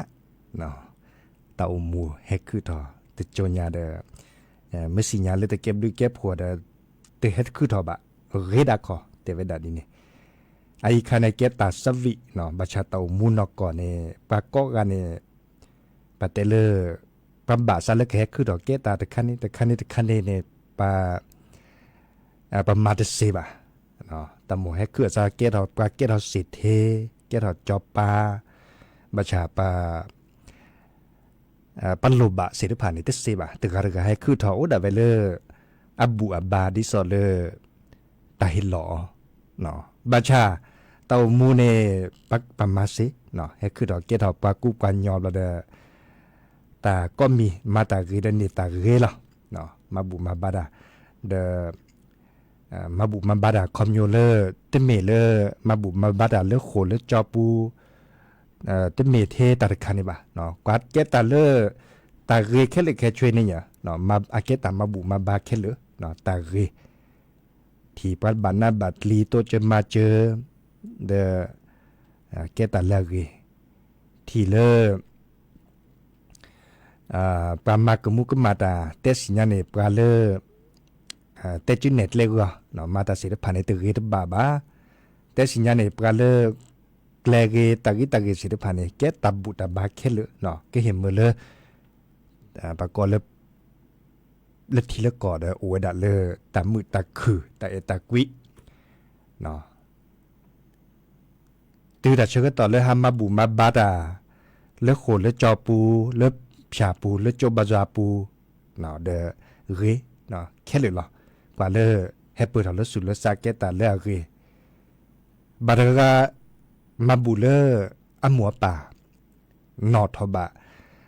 တၢ်အိၣ်မူဟဲခုၣ်ထီၣ် တကၠိညါဒီး မ့ၢ်စံၣ်ညါလၢတကဲဘျုးကဲဖှိၣ်ဒီး တဟဲတခုၣ်ထီၣ်ဘၣ် ဂ့ၤဒၣ်ခီ တဲဝဲဒၣ်ဒ်န့ၣ်. အအံၤခါန့ၣ်ကဲတၢ်ဆၢဝံၣ်နီၤ ဘၣ်ဆၣ်တၢ်အိၣ်မူနီၢ်ကီၢ်န့ၣ် ပှၤကိးဂၤန့ၣ် ပတဲလၢ ပှၤဘၣ်စးလၢကဟဲခုၣ်ထီၣ်ကဲတၢ်တခါန့ၣ် တခါန့ၣ် တခါန့ၣ်န့ၣ် ပှၤ ပမၤတစ့ဘၣ်. တၢ်မိၣ်ဟဲခုၣ်အစးကဲထီၣ် ပှၤကဲထီၣ်စ့ၣ်ထ့ ကဲထီၣ်ကၠီၤပၤ ဘၣ်ဆၣ်ပှၤ ပလိၣ်ဘၣ်စ့ၣ်တဖၣ်န့ၣ် တစ့ဘၣ်. တဂၤတဂၤဟဲခုၣ်ထီၣ်အိၣ်ဒၣ်ဝဲလၢ အဘူၣ်အဘါဒ်သိးလၢ တၢ်ဟ့ၣ်လီၤအီၤ ဘၣ်ဆၣ် တၢ်အိၣ်မူန့ၣ် ပမၤစ့ၣ် ဟဲခုၣ်ထီၣ်ကဲထီၣ်ပှၤကူပှၤညီဘျီဒီး တၢ်ကိးမံၤမၤတၢ်ဂ့ၤဒီးန့ၢ်တၢ်ဂ့ၤလီၤ. မၤဘူၣ်မၤဘါတၢ် ဒီး မၤဘူၣ်မၤဘါတၢ်ခီဖျိလၢ တမ့ၢ်လၢ မၤဘူၣ်မၤဘါတၢ်လၢဃိာ်လၢကၠီပူၤ တမ့ၢ်ထဲတၢ်တခါန့ၣ်ဘၣ်. ပှၤကဲတၢ်လၢ တၢ်ဂ့ၤခဲလၢာ်ခဲဆ့န့ၣ် အကဲတၢ်မၤဘူၣ်မၤဘါခဲလၢာ် တၢ်ဂ့ၤ ထံၣ်ပှၤဘၣ်နးဘၣ်ကျံၤ တိစၢၤမၤစၢၤ ဒီး ကဲတၢ်လၢအဂ့ၤ ထံၣ်လၢ ပှၤမၤကမူကမၣ်တၢ် တဲစံၣ်ညါန့ၣ် ပှၤလၢ တဲကုနဲၣ်ကျဲဂီၤ မၤတၢ်စ့ၣ်တဖၣ်န့ၣ် တဂ့ၤတဘၣ်ဘၣ်. တဲစံၣ်ညါန့ၣ် ပှၤလၢ ကျဲဂ့ၤတၢ်ဂ့ၤတၢ်ဂ့ၤစ့ၣ်တဖၣ်န့ၣ် ကဲတၢ်ဘူၣ်တၢ်ဘါခဲလၢာ် ကဟ့ၣ်မုာ်လၢ ပှၤကိးလၢ လၢထံလၢကီၢ်ဒီးအိၣ်ဝဲဒၣ်လၢ တၢ်မုာ်တၢ်ခုၣ် တၢ်အဲၣ်တၢ်ကွံ တုၤတၢ်ဆၢကတီၢ်လၢဟးမၤဘူၣ်မၤဘါတၢ် လၢဃိာ်လၢကၠီပူၤ လၢဖၠၣ်ပူၤ လၢကၠိဘါယွၤပူၤ ဒီးဂ့ၤ ခဲလၢာ်လီၤ. ပှၤလၢဟဲပၢၢ်ထီၣ်လၢသူၣ်လၢသးကဲတၢ်လၢအဂ့ၤ ဘၣ်တဂၤ မၤဘူၣ်လၢ အမိၢ်အပၢ် နီၣ်ထီၣ်ဘၣ်.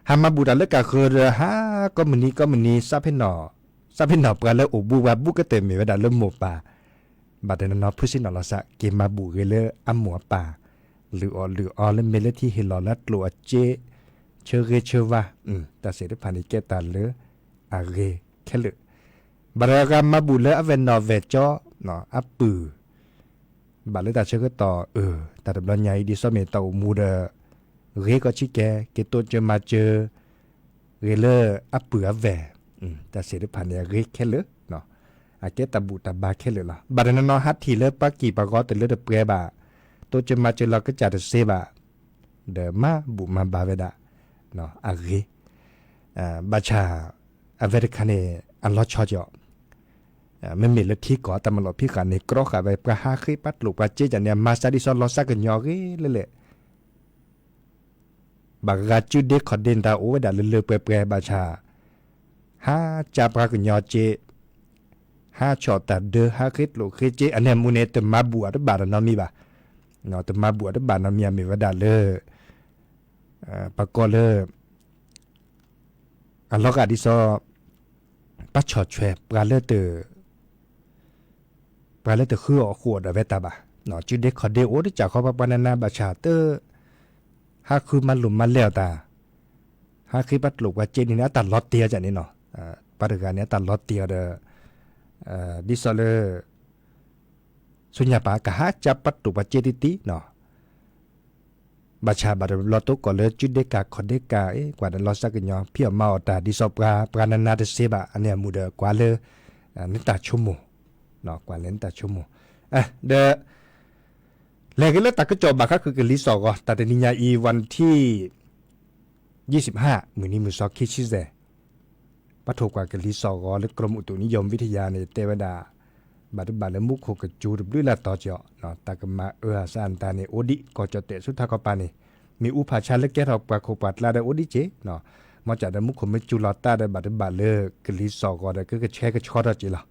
ဟးမၤဘူၣ်တၢ်လၢကၢ်ဃၢၤဒီး ဟးကိးမုၢ်နံၤကိးမုၢ်နံၤ စးဖ့ၣ်နီၣ်ပှၤလၢအိၣ်ဘူးပှၤဘူးကတၢၢ်မ့ၢ်ဝဲဒၣ်လၢမိၢ်ပၢ် ဘၣ်တနီၤနီၤဖုစ့ၣ်နီၤလီၤစး က့ၤမၤဘူၣ်ဂ့ၤလၢအမိၢ်အပၢ် လုၢ်အီၣ်လုၢ်အီလၢမ့ၢ်လၢထံဟ့ၣ်လီၤလၢအကျိၣ်အစ့ ဆၢဂ့ၤဆၢဝါ တၢ်စ့ၣ်တဖၣ်န့ၣ်ကဲတၢ်လၢအဂ့ၤခဲလၢာ် ဘၣ်တဂၤမၤဘူၣ်လၢအဝဲၢ်နီၣ်ဝဲၢ်ကၠီ အပုၢ် ဘၣ်လၢတၢ်ဆၢကတီၢ်အၢ တၢ်တဘျီညါအံၤဒ်သိးမ့ၢ်တၢ်အိၣ်မူဒီး ဂ့ၤကီၢ်ဆံးကဲ က့ၤတိစၢၤမၤစၢၤ ဂ့ၤလၢအပုၢ်အဝဲၢ် တၢ်စ့ၣ်တဖၣ်န့ၣ်အဂ့ၤခဲလၢာ် အကဲတၢ်ဘူၣ်တၢ်ဘါခဲလၢာ်လီၤ. ဘၣ်တနီၤနီၤဟးထံၣ်လၢပှၤကံၢ်ပှၤဂီၤတလၢတပှဲၤဘၣ် တိစၢၤမၤစၢၤလီၤကစၢ်တစ့ဘၣ် ဒီးမၤဘူၣ်မၤဘါဝဲဒၣ် အဂ့ၤ ဘၣ်ဆၣ် အဝဲတခါန့ၣ် အလီၤဆီကီး မ့မ့ၢ်လၢထံကီၢ်တၢ်မၤလီၢ်ဖံးဃာ်န့ၣ် ကြီဃာ်ဝဲ ပှၤဟးဃ့ပှၤကျိၣ်ပှၤစ့ကၢ်န့ၣ် အမၤစၢၤဒ်သိးလီၤစၢ်ကညီၤဂ့ၤလဲၣ်လဲၣ် ဘၣ်ဂၤစုဒ့ခီၣ်ဒ့န့ၣ် တၢ်အိၣ်ဝဲဒၣ်လၢလၢပှဲၤပှဲၤဘၣ်ဆၣ် ဟးကၢ်ပှၤကညီၤစ့ ဟးဆီၣ်တၢ်ဒၢ ဟးဃ့ကျိၣ်ဃ့စ့ အန့ၣ်အမူန့ၣ် တမၤဘူၣ်အတဘၣ်နီတမံၤဘၣ်. တမၤဘူၣ်အတဘၣ်နီတမံၤ အမ့ၢ်ဝဲဒၣ်လၢ ပှၤကိးလၢ အလီၤဂာ်ဒ်သိး ပှၤဆီၣ်ထွဲ ပှၤလၢတ ပှၤလၢတဃုအီၣ်ဃုာ်အီၣ်ဒီးဝဲတၢ်ဘၣ်. စုဒ့ခီၣ်ဒ့အိၣ်တကးဃီ ပှၤပှၤနၤနၤဘၣ်ဆၣ်တ ဟးဃုမၤလိာ်မၤလဲၢ်အီၤတၢ် ဟးဃ့ပှၤကျိၣ်ပှၤစ့န့ၣ်န့ၣ် အတၢ်လီၤတ့ၢ်အီၤန့ၣ်နီၤ. ပှၤတဂၤန့ၣ် အတၢ်လီၤတ့ၢ်အီၤဒီး ဒ်သိးလၢ ဆူညါပၢ်ကဟးကၢ်ပှၤကျိၣ်ပှၤစ့တံၢ်တံၢ်နီၤ ဘၣ်ဆၣ်ဘၣ်တဘျီတိကိးလၢစုဒ့ကၢ်ခီၣ်ဒ့ကၢ် ကွၢ်ဒီးလီၤစၢ်ကညီၤ ဖံးအီၣ်မၤအီၣ်တၢ် ဒ်သိးပှၤ ပှၤနၤနၤတစ့ဘၣ် အန့ၣ်အမူဒီးကွၢ်လၢ နတၢ်ဆိကမိၣ် ကွၢ်လၢနတၢ်ဆိကမိၣ် ဒီး လဲၤက့ၤလၢတၢ်ကစီၣ်ဘၣ်ဃးကလံၤစိးဂီၤ တၢ်တနံၤညါအံၤ ဝၣ်ထံၣ် ယံးစံးဟး မုၢ်နံၤမုၢ်စီၤခံဆံသဲး ပှၤထိၣ်ကွၢ်ကလံၤစိးဂီၤလၢ ကရၢမိၢ်တူးနံယီၢ်ဝံထယၤန့ၣ် တဲဝဲဒၣ် ဘၣ်တဘၣ်လၢမူခိၣ်ကစူၤတဘျုးလၢ်တီၤကီး တၢ်ကမၤအၢအသးအတၢ်န့ၣ် အိၣ်ဒံးကီၢ်ကၠီၣ်တဲၣ်ဆူထးခီပၤန့ၣ် မ့ၣ်အူဖးဆါလၢကဲထီၣ်ပှၤခိၣ်ပှၤကျါဒီးအိၣ်ဒံးက့ၤ မ်ကၠၣ်ဒီးမူခိၣ်မ့ၢ်စူၤလီၤတၢ်ဒီး ဘၣ်တဘၣ်လၢကလံၤစိးဂီၤဒီး ကကဆှဲကဆှီထီၣ်က့ၤလီၤ.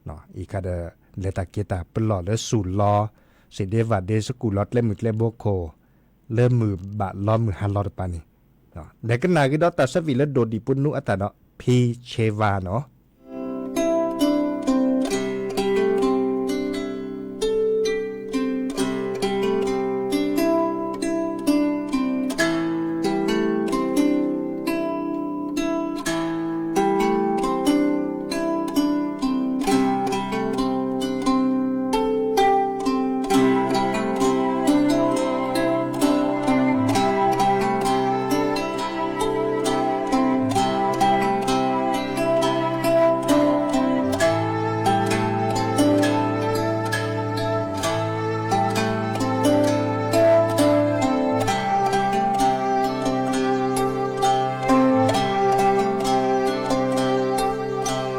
အံၤခါဒီး လဲၤတၢ်က့ၤတၢ်ပလီၢ်လၢဆူၣ်လီၤ စံးဒ့ဝၣ်ဒ့ ဆူၣ်လီၤကျဲမုၢ်ကျဲဘိခိၣ် လၢမုၢ်ဘၣ်လီမုၢ်ဟါလီၤတပၤန့ၣ် လဲၤကနၣ်က့ၤဒီးတၢ်ဆၢဝံၣ်လၢဒိၣ်ဒံၣ်ပူၤနူအသးဒီး ဖံဆ့ဝါနီၤ.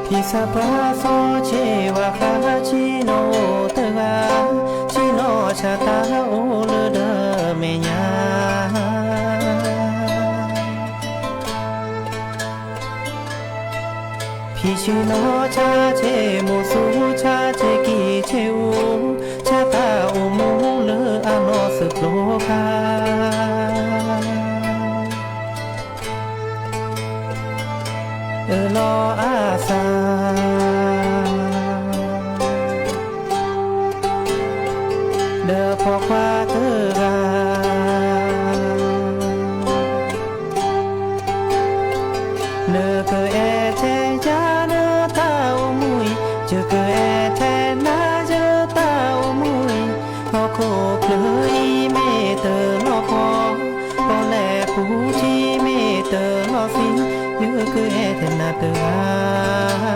ဖံဆၣ်ပှၢ်စီၤဆ့ဝါဃါ ဆ့ၣ်နီၤအိၣ်တဂၤ, ဆ့ၣ်နီၤဆါတၢ်အိၣ်လၢဒီးမဲာ်ညါ. ဖံဆ့ၣ်နီၤဆါဆ့မိၢ်သူ ဆါဆ့ကံၢ်ဆ့အူ, ဆါတၢ်အိၣ်မူလၢအနီၢ်စၢဖျိခါ အၢၣ်လီၤအသး ဒီးပိာ်ခွါတဂၤ, နကအဲၣ်ထဲယၤလၢတၢ်အိၣ်မူအံၤ, ယကအဲၣ်ထဲနၤလၢတၢ်အိၣ်မူအံၤ, ဟီၣ်ခိၣ်ချၢအံၤမ့ၢ်တလီၤပှီၢ်, ပီၣ်လဲၣ်ပူၤထံမ့ၢ်တလီၤသံ, ယကအဲၣ်ထဲနၤတဂၤ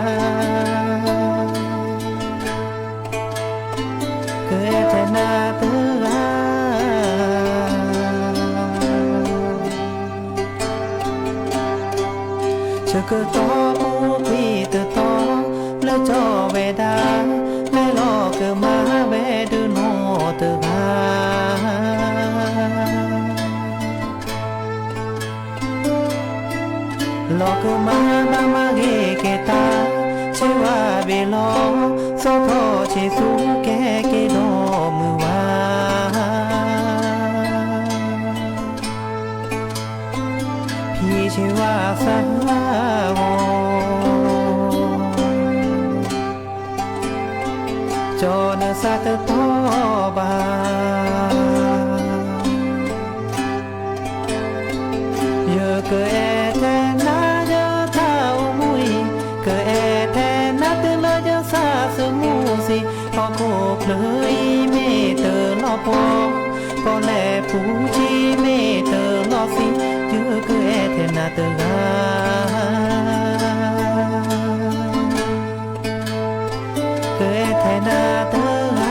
ကအဲၣ်ထဲနၤတဂၤ, ဆၢကတီၢ်ပူၤကွံာ်တတီၤ, လၢကၠီဝဲဒၣ်, လဲၤလီၤကမၤဝဲဒၣ်နီၢ်တဂၤ လီၤကမၤဘၣ်မၤဂ့ၤက့ၤတၢ်, ဆ့ဝါဘ့ၣ်လီၤ, စီၤထီၣ်ဆ့သူကဲက့ၤဒီးမုၢ်ဝါ ဖံဆ့ဝါသးဂီၤ, ကၠီနသးတတီဘၣ် ယကအဲၣ်ထဲနၤလၢတၢ်အိၣ်မူအံၤ, ကအဲၣ်ထဲနၤတုၤလၢယသးသမူစ့ၢ်, ဟီၣ်ခိၣ်ချၢအံၤမ့ၢ်တလီၤပှီၢ်, ပီၣ်လဲၣ်ပူၤထံမ့ၢ်တလီၤသံ, ယကအဲၣ်ထဲနၤတဂၤ ကအဲၣ်ထဲနၤတဂၤ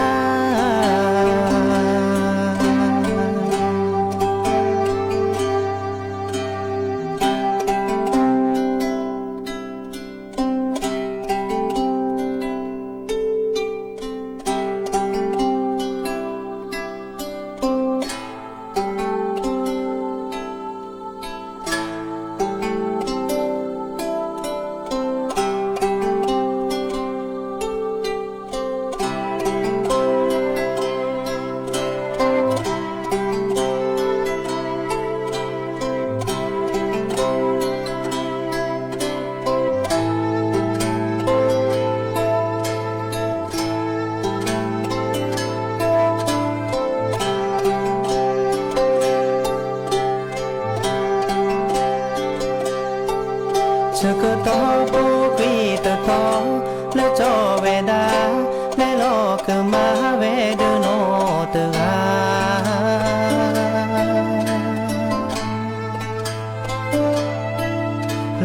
ဆၢကတီၢ်ပူၤကွံာ်တတီၤ, လၢကၠီဝဲဒၣ်, လဲၤလီၤကမၤဝဲဒၣ်နီၢ်တဂၤ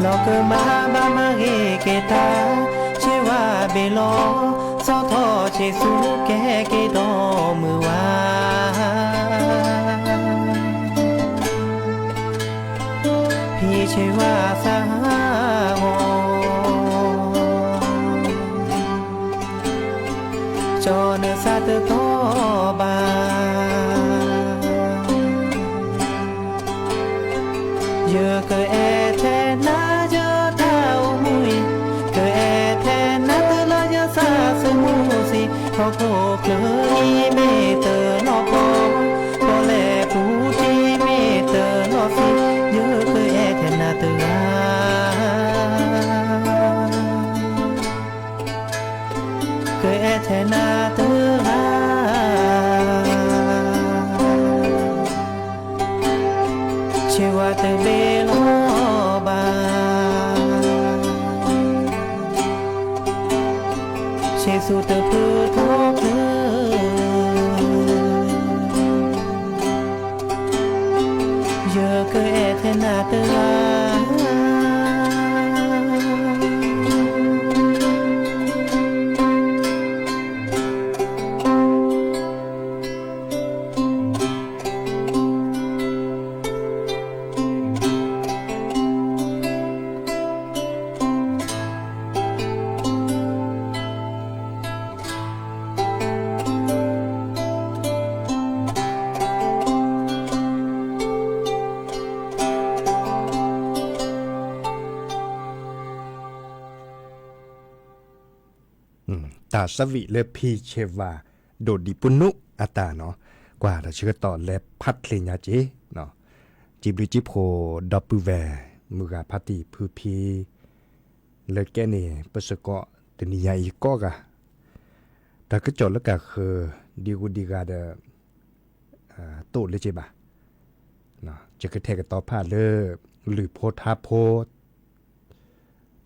လီၤကမၤဘၣ်မၤဂ့ၤက့ၤတၢ်, ဆ့ဝါဘ့ၣ်လီၤ, စီၤထီၣ်ဆ့သူကဲက့ၤဒီးမုၢ်ဝါ ဖံဆ့ဝါသးဂီၤ, ကၠီနသးတတီဘၣ် ယကအဲၣ်ထဲနၤလၢတၢ်အိၣ်မူအံၤ, ကအဲၣ်ထဲနၤတုၤလၢယသးသမူစ့ၢ်, ဟီၣ်ခိၣ်ချၢအံၤမ့ၢ်တလီၤပှီၢ်, ပီၣ်လဲၣ်ပူၤထံမ့ၢ်တလီၤသံ, ယကအဲၣ်ထဲနၤတဂၤ ကအဲၣ်ထဲနၤတဂၤ ဆ့ဝါတဘ့ၣ်လီၤဘၣ်, ဆ့သူတဖုထီၣ်ဖု, ယကအဲၣ်ထဲနၤတဂၤ တၢ်ဆၢဝံၣ်လၢဖံဆဲးဝါ ဒိၣ်ဒံးပူၤနူးအတၢ်နီၤ, ကွၢ်တၢ်ဆၢကတီၢ်လဲၤဖးချ့ညါက့ၤ, စံးဘျုးစံးဖှိၣ်ဒီပုၢ်ဝဲၢ် မုၢ်ဂၤဖါတံၢ်ဖုဖံ လၢကဲန့ၣ် ပစ့ၢ်ကီးတနံၤညါအံၤကိးဂၤ, တၢ်ကစီၣ်လၢကဃၢၤ ဒံဂုၤဒံဂၤဒီး တအိၣ်လၢၤဘၣ်. ယကထဲးကတီၤဖးလၢ လုၢ်ဖိထါဖိ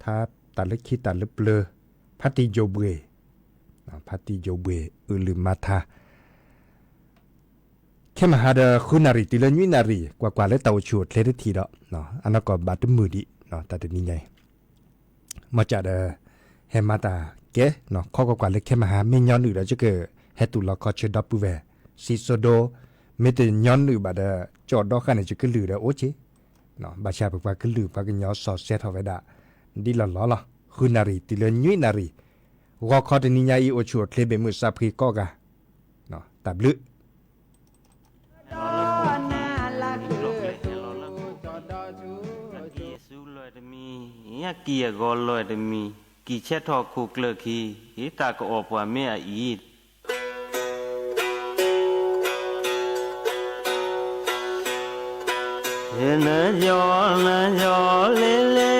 ထါတၢ်လၢခံတၢ်လၢပျၢၤ, ဖါတံၢ်ယိၤဘှ့ၣ်, ဖါတံၢ်ယိၤဘှ့ၣ် အုၣ်လုၢ်မၤထါ ခဲမဟါဒီးဃုနၣ်ရံၣ်တုၤလၢနွံနၣ်ရံၣ် ကွၢ်ကွၢ်လၢတၢ်အိၣ်ဆူၣ်အိၣ်ချ့တထံၣ်ဒီး အနီၢ်ကီၢ်ဘၣ်တမုာ်ဒံး တၢ်တနံၤညါအံၤ မ့ၢ်ကဒီး ဟဲမၤတၢ်ကဲ ခီကွၢ်ကွၢ်လၢခဲမဟါ မ့ၢ်ညီနုၢ်ဒီး ယကဟဲတူၢ်လီၤခီဆၢဒီပုၢ်ဝဲၢ် စံးစိဒိ, မ့ၢ်တညီနုၢ်ဘၣ်ဒီး ကၠီၣ်ဒီဃၣ်န့ၣ် ယကလုၢ်ဒီးအိၣ်က့ၤ, ဘၣ်ဆၣ်ပပှၤကလုာ်ပှၤကညီစီၤစဲထီၣ်ဝဲဒၣ် ဒ်လီၢ်လီၢ်လီၤ. ဃုနၣ်ရံၣ်တုၤလၢနွံနၣ်ရံၣ် ဂီၤခီတနံၤညါအံၤ အိၣ်ဆူၣ်အိၣ်ချ့ဘၣ်မုာ်စးဖှံကိးဂၤ, တၢ်ဘျုး အကံၢ်အစုလီၤတမံၤ, အကံၢ်အဂီၤလီၤတမံၤ, ကံၢ်ဆဲထီၣ်ခိၣ်ကျၢၢ်ခံ, တၢ်ကအီၣ်ပှၤမ့ၢ်အအံၤ နယီၢ်နယီၢ်လဲလဲ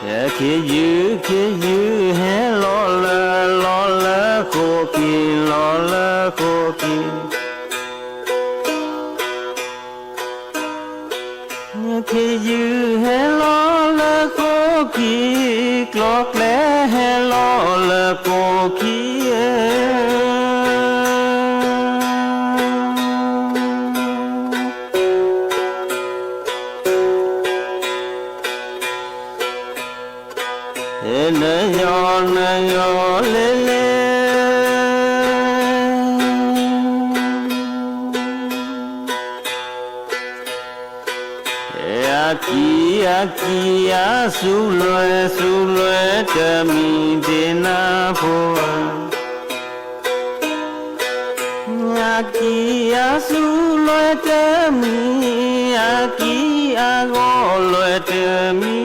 ၣ် ခ့ယုၢ်ခ့ယုၢ်ဟဲလီၤလၢ လီၤလၢဃိာ်က့ၤ လီၤလၢဃိာ်က့ၤ ခ့ယုၢ်ဟဲလီၤလၢဃိာ်က့ၤ ကျီၢ်ကျဲဟဲလီၤလၢဃိာ်က့ၤ နယီၢ်နယီၢ်လဲလဲၣ် အကံၢ်အကံၢ်အစုလွဲ စုလွဲတမံၤဒ့နၤဖိဧၢ အကံၢ်အစုလွဲတမံၤ အကံၢ်အဂီၤလွဲတမံၤ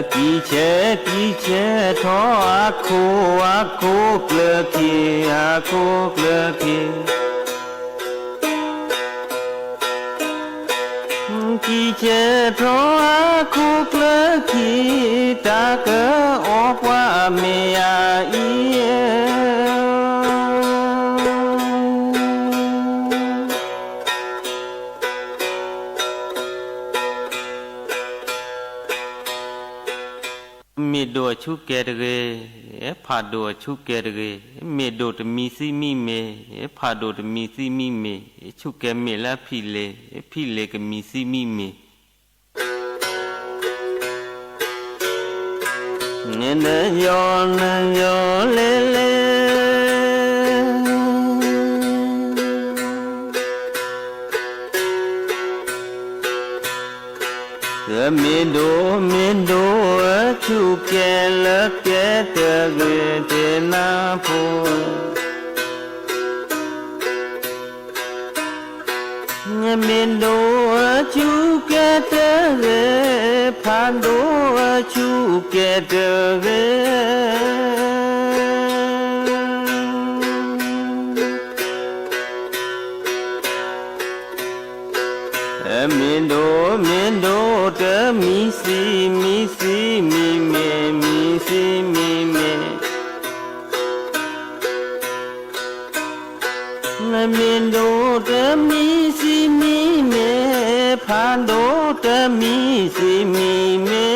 ကံၢ်ဆဲ ကံၢ်ဆဲထီၣ်အခိၣ် အခိၣ်ကျၢၢ်က့ၤ အခိၣ်ကျၢၢ်က့ၤ ကံၢ်ဆဲထီၣ်အခိၣ်ကျၢၢ်က့ၤ တၢ်ကအီၣ်ပှၤမ့ၢ်အအံၤ မ့ၢ်ဒိၣ်အဆူၣ်ကဲတဂ့ၤ, ဖးဒိၣ်အဆူၣ်ကဲတဂ့ၤ, မ့ၢ်ဒိၣ်တမံၤသံမံၤမ့ၢ်, ဖးဒိၣ်တမံၤသံမံၤမ့ၢ်, ဆူၣ်ကဲမ့ၢ်လၢအဖံးလ့ၤ, ဖံးလ့ၤကမံၤသံမံၤမ့ၢ် နယီၢ်နယီၢ်လဲလဲၣ် မ့ၢ်ဒိၣ်မ့ၢ်ဒိၣ်အဆူၣ်ကဲလၢကဲတဂ့ၤ ဒ့နၤဖိ မ့ၢ်ဒိၣ်အဆူၣ်ကဲတဂ့ၤ, ဖးဒိၣ်အဆူၣ်ကဲတဂ့ၤ. မ့ၢ်ဒိၣ်မ့ၢ်ဒိၣ်တမံၤသံမံၤသံမံၤမ့ၢ်, မံၤသံမံၤမ့ၢ် မ့ၢ်ဒိၣ်တမံၤသံမံၤမ့ၢ်, ဖးဒိၣ်တမံၤသံမံၤမ့ၢ်.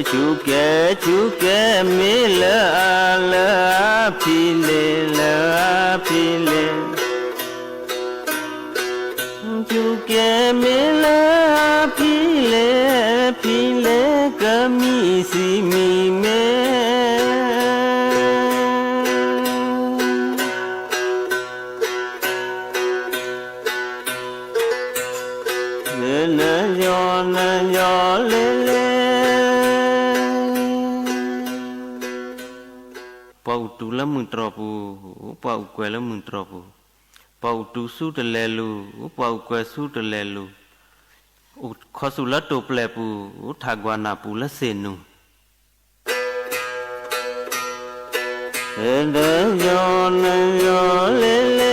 ဆူၣ်ကဲ ဆူၣ်ကဲ မ့ၢ်လၢအလၢအဖံလ့ၤ လၢအဖံလ့ၤ ဆူၣ်ကဲမ့ၢ်လၢအဖံလ့ၤ ဖံလ့ၤကမံၤသံမံၤမ့ၢ်. ယီၤနယီၤလ့လ့ ပှၤအိၣ်တူၢ်လၢမုၢ်တြီၢ်ပူၤ, ပှၤအိၣ်ကွဲးလၢမုၢ်တြီၢ်ပူၤ, ပှၤအိၣ်တူၢ်ဆူတလဲၤလူၤ, ပှၤအိၣ်ကွဲးဆူတလဲၤလူၤ, အိၣ်ခိးဆူလၢတိာ်ပျဲၢ်ပူၤ, အိၣ်ထးကွၢ်နၢ်ပူၤလၢသ့ၣ်နူၤ ဒီးယီၤနယီၤလ့လ့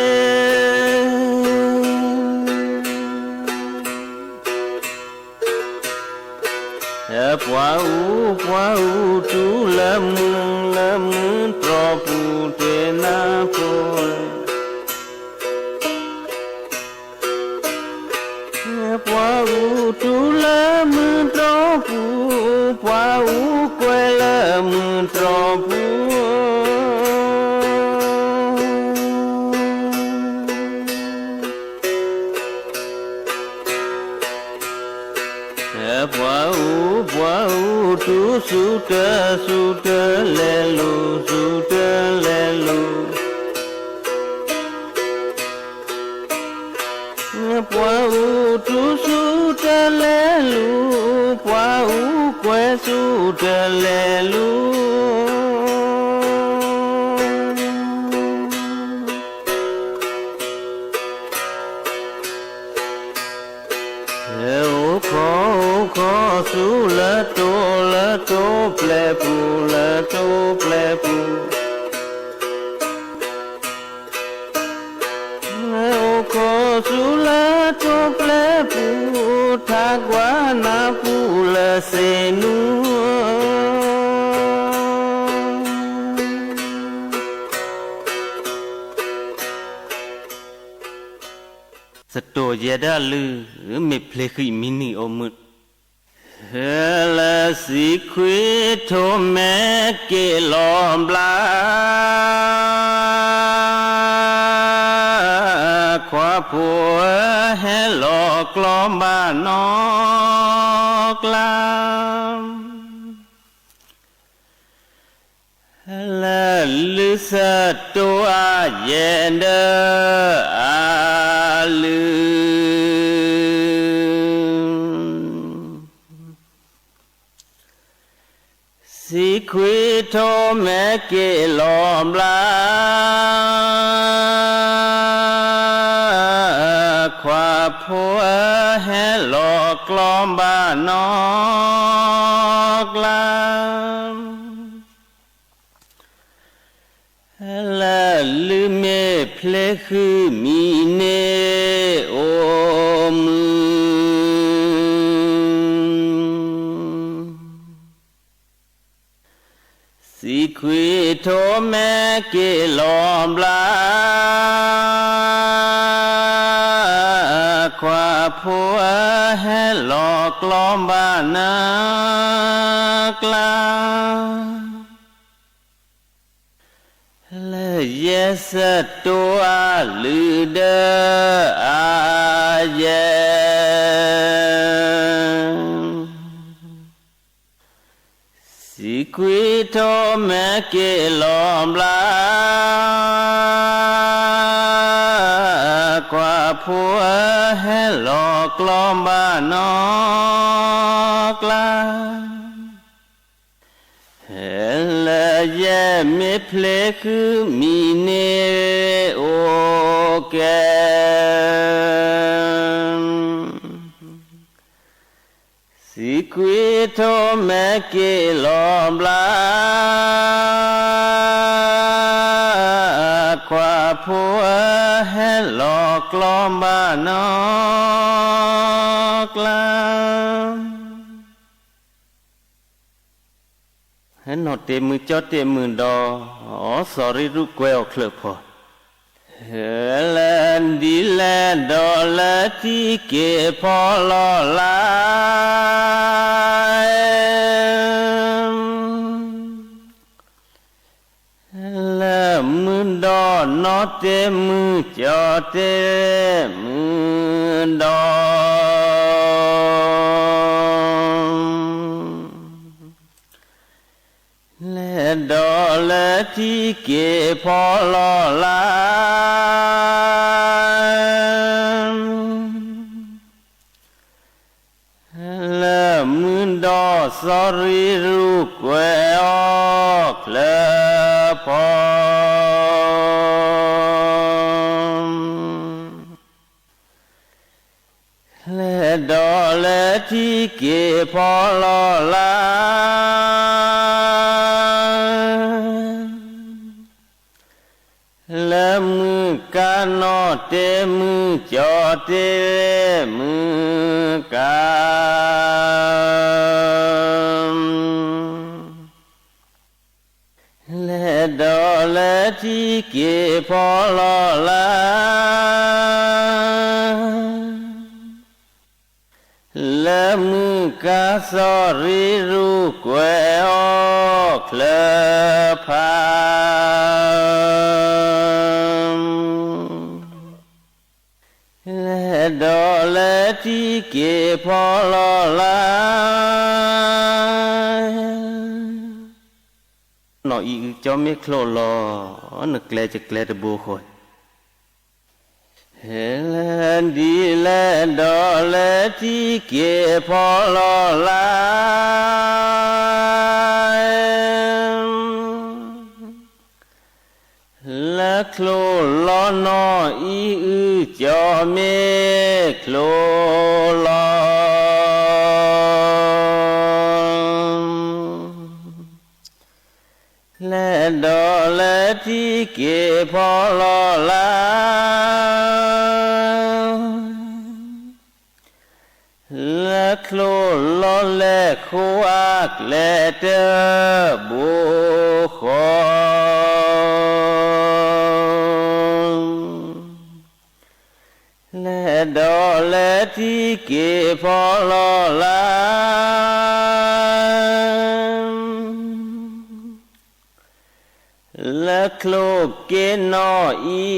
ပှၤအိၣ် ပှၤအိၣ်တူၢ်လၢမုၢ် လၢမုၢ်တြီၢ်ပူၤတ့ၢ်နၤဖိ ပှၤအိၣ်တူၢ်လၢမုၢ်တြီၢ်ပူၤ, ပှၤအိၣ်ကွဲးလၢမုၢ်တြီၢ်ပူၤ ပှၤအိၣ် ပှၤအိၣ်တူၢ်ဆူတၢ် ဆူတၢ်လဲၤလူၤ ဆူတၢ်လဲၤလူၤ ပှၤအိၣ်တူၢ်ဆူတၢ်လဲၤလူၤ ပှၤအိၣ်ကွဲးဆူတၢ်လဲၤလူၤ အိၣ်ခိး အိၣ်ခိးဆူလၢတိာ် လၢတိာ်ပျဲၢ်ပူၤ လၢတိာ်ပျဲၢ်ပူၤ အိၣ်ခိးဆူလၢတိာ်ပျဲၢ်ပူၤ ထးကွၢ်နၢ်ပူၤလၢသ့ၣ်နူၤ သတိၣ်ယဲဒၣ်လုၢ် မ့ၢ်ဖျ့ဃံးမံၤနံၤအိၣ်မုာ် လၢသံခွံထိးမဲက့ၤလီၤဘျါ ခွါဖိဧၢ ဟဲလီၤကျီဘၣ်နီၢ်ကျါ လၢလုၢ်သတိၣ်အါယဲဒၣ်အလုၢ် သံခွံထိးမဲက့ၤလီၤဘျါ ခွါဖိဧၢ ဟဲလီၤကျီဘၣ်နီၢ်ကျါ လၢလုၢ်မ့ၢ်ဖျ့ဃံးမံၤန့ၣ်အိၣ်မုာ် သံခွံထိးမဲက့ၤလီၤဘျါ ခွါဖိဧၢ ဟဲလီၤကျီဘၣ်နီၢ်ကျါ လၢယဲၢ်သတိၣ်အလုၢ်ဒၢအယဲၢ် သံခွံထိးမဲက့ၤလီၤဘျါ ခွါဖိဧၢ ဟဲလီၤကျီဘၣ်နီၢ်ကျါ လၢယဲၢ်မ့ၢ်ဖျ့ဃံးမံၤန့ၣ်အိၣ်ကဲ သံခွံထိးမဲက့ၤလီၤဘျါ ခွါဖိဧၢ ဟဲလီၤကျီဘၣ်နီၢ်ကျါ ဟဲနီၢ်တ့ၢ်မုၢ်ကၠီတ့ၢ်မုၢ်ဒီး စီၤရံရူးကွဲးအီၤချၢၣ်ဖီ လၢဒ်လဲၣ်ဒီးလၢထံက့ၤဖီလီၤလၢ် လၢမုၢ်ဒီးနီၢ်တ့ၢ်မုၢ်ကၠီတ့ၢ်မုၢ်ဒီး လဲၤဒီးလၢထံက့ၤဖီလီၤလၢ် လၢ စီၤရံရူၢ်ကွဲးအီၤချၢဖီ လဲၤဒီးလဲၤထံက့ၤဖီလီၤလၢ လၢမုၢ်ကါနီၢ်တဲမုၢ်ကၠီတဲမုၢ်ကါ လဲၤဒီးလဲၤထံက့ၤဖီလီၤလၢ လၢမုၢ်ကါစီၤရံရူၢ်ကွဲးအီၤချၢဖး လဲၤဒီးလဲၤထံက့ၤဖီလီၤလၢ နီၢ်အံၤအုၣ်ကၠီမ့ၢ်ချိၣ်လီၤ နကျဲကကျဲတဘိဃီ ဟဲလၢဒ်လဲၣ်ဒီးလဲၤထံက့ၤဖီလီၤလၢ လၢချိၣ်လီၤနီၢ်အံၤအုၣ်ကၠီမ့ၢ်ချိၣ်လီၤ လဲၤဒီးလဲၤထံက့ၤဖီလီၤလၢ လၢချိၣ်လီၤလဲၤဃိအကျဲတဘိဃီ လဲၤဒီးလဲၤထံက့ၤဖီလီၤလၢ လၢချိၣ်က့ၤနီၢ်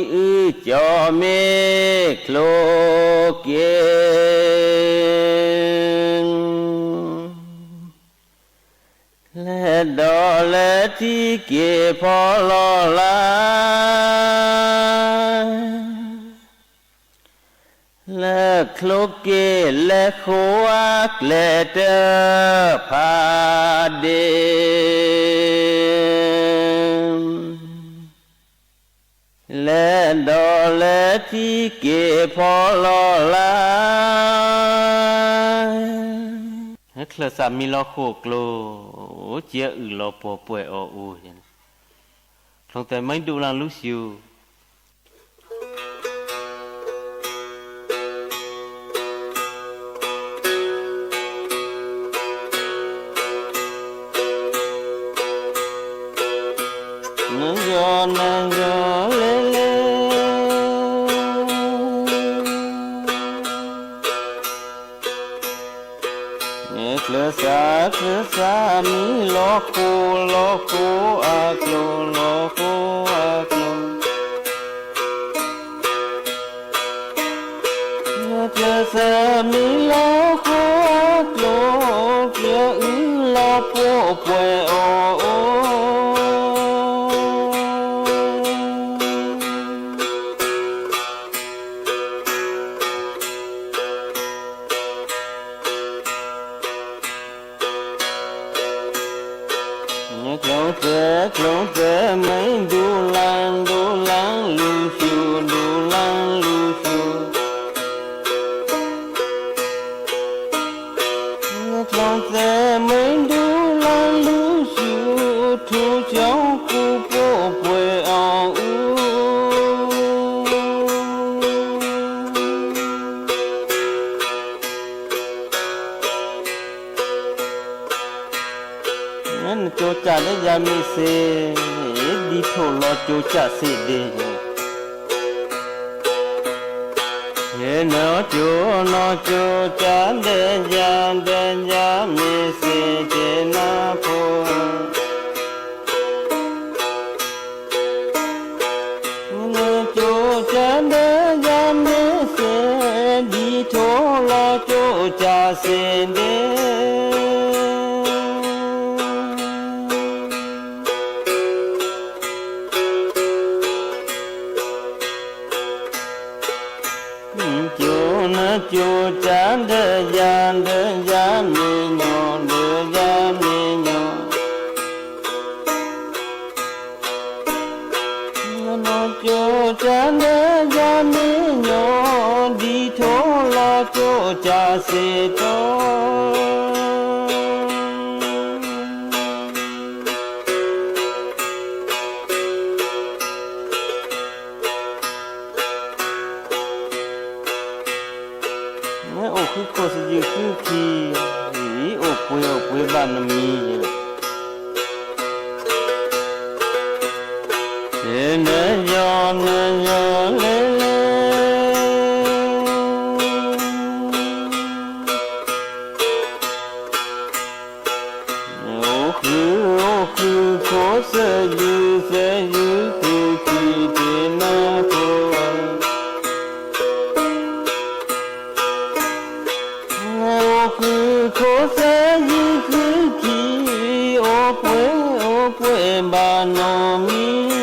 အံၤအုၣ်ကၠီမ့ၢ်ချိၣ် က့ၤ လဲၤဒီးလဲၤထံက့ၤဖီလီၤလၢ လၢချိၣ်က့ၤလဲၤဃိအကျဲတဖးဒ့ လဲၤဒီးလဲၤထံက့ၤဖီလီၤလၢ ချၢၣ်စးမံလီၤဃိၣ်ကျိ အိၣ်ကဲအုၣ်လီၤပှီၢ်ပှဲၤအီၤအိၣ် ချိၣ်သဲးမံဒူလၢလူၤဆူၣ် နယီၢ်နယီၢ်လဲၤလဲၤ ချၢၣ်စး ချၢၣ်စးမံလီၤဃိၣ် လီၤဃိၣ်အကျိ လီၤဃိၣ်အကျိ ချၢၣ်စးမံလီၤဃိၣ်အကျိ ကဲအုၣ်လီၤပှီၢ်ပှဲၤအီၤအိၣ် ကျိၣ်စဲ ကျိၣ်စဲ မံဒူလၢ ဒူလၢလူၤဆူၣ် ဒူလၢလူၤဆူၣ် ကျိၣ်စဲ မံဒူလၢလူၤဆူၣ် ထူၣ်ကၠီကူပှီၢ်ပှဲၤအီၤအိၣ် နကၠိကၢ်လၢယၤမ့ၢ်စ့ၢ် ဒ်ထိၣ်လီၤကၠိကၢ်စ့ၢ်ဒ့ နီၢ်ကၠိ နီၢ်ကၠိကၢ်ဒီးယၤ ဒီးယၤမ့ၢ်စ့ၢ်က့ၤနၤဖိ နကၠိကၢ်ဒီးယၤမ့ၢ်စ့ၢ် ဒ်ထိၣ်လီၤကၠိကၢ်စ့ၢ်ဒ့ ကၠိ နကၠိကၢ်ဒီးယၤ ဒီးယၤမ့ၢ်နီၢ် ဒီးယၤ ကစ့ၢ်ကီး မ့ၢ်အိၣ်ဃုခိၣ်သယုၢ်ဃုခံ, အိၣ်ပှဲၤအိၣ်ပှဲၤဘၣ်နမံၤ, နယီၢ်နယီၢ်လဲၣ်လဲၣ်, အိၣ်ဃု အိၣ်ဃုခိၣ်သယုၢ် သယုၢ်ဃုခံတ့ၢ်နၤဖိ, အိၣ်ဃုခိၣ်သယုၢ်ဃုခံ, အိၣ်ပှဲၤအိၣ်ပှဲၤဘၣ်နီၢ်မံၤ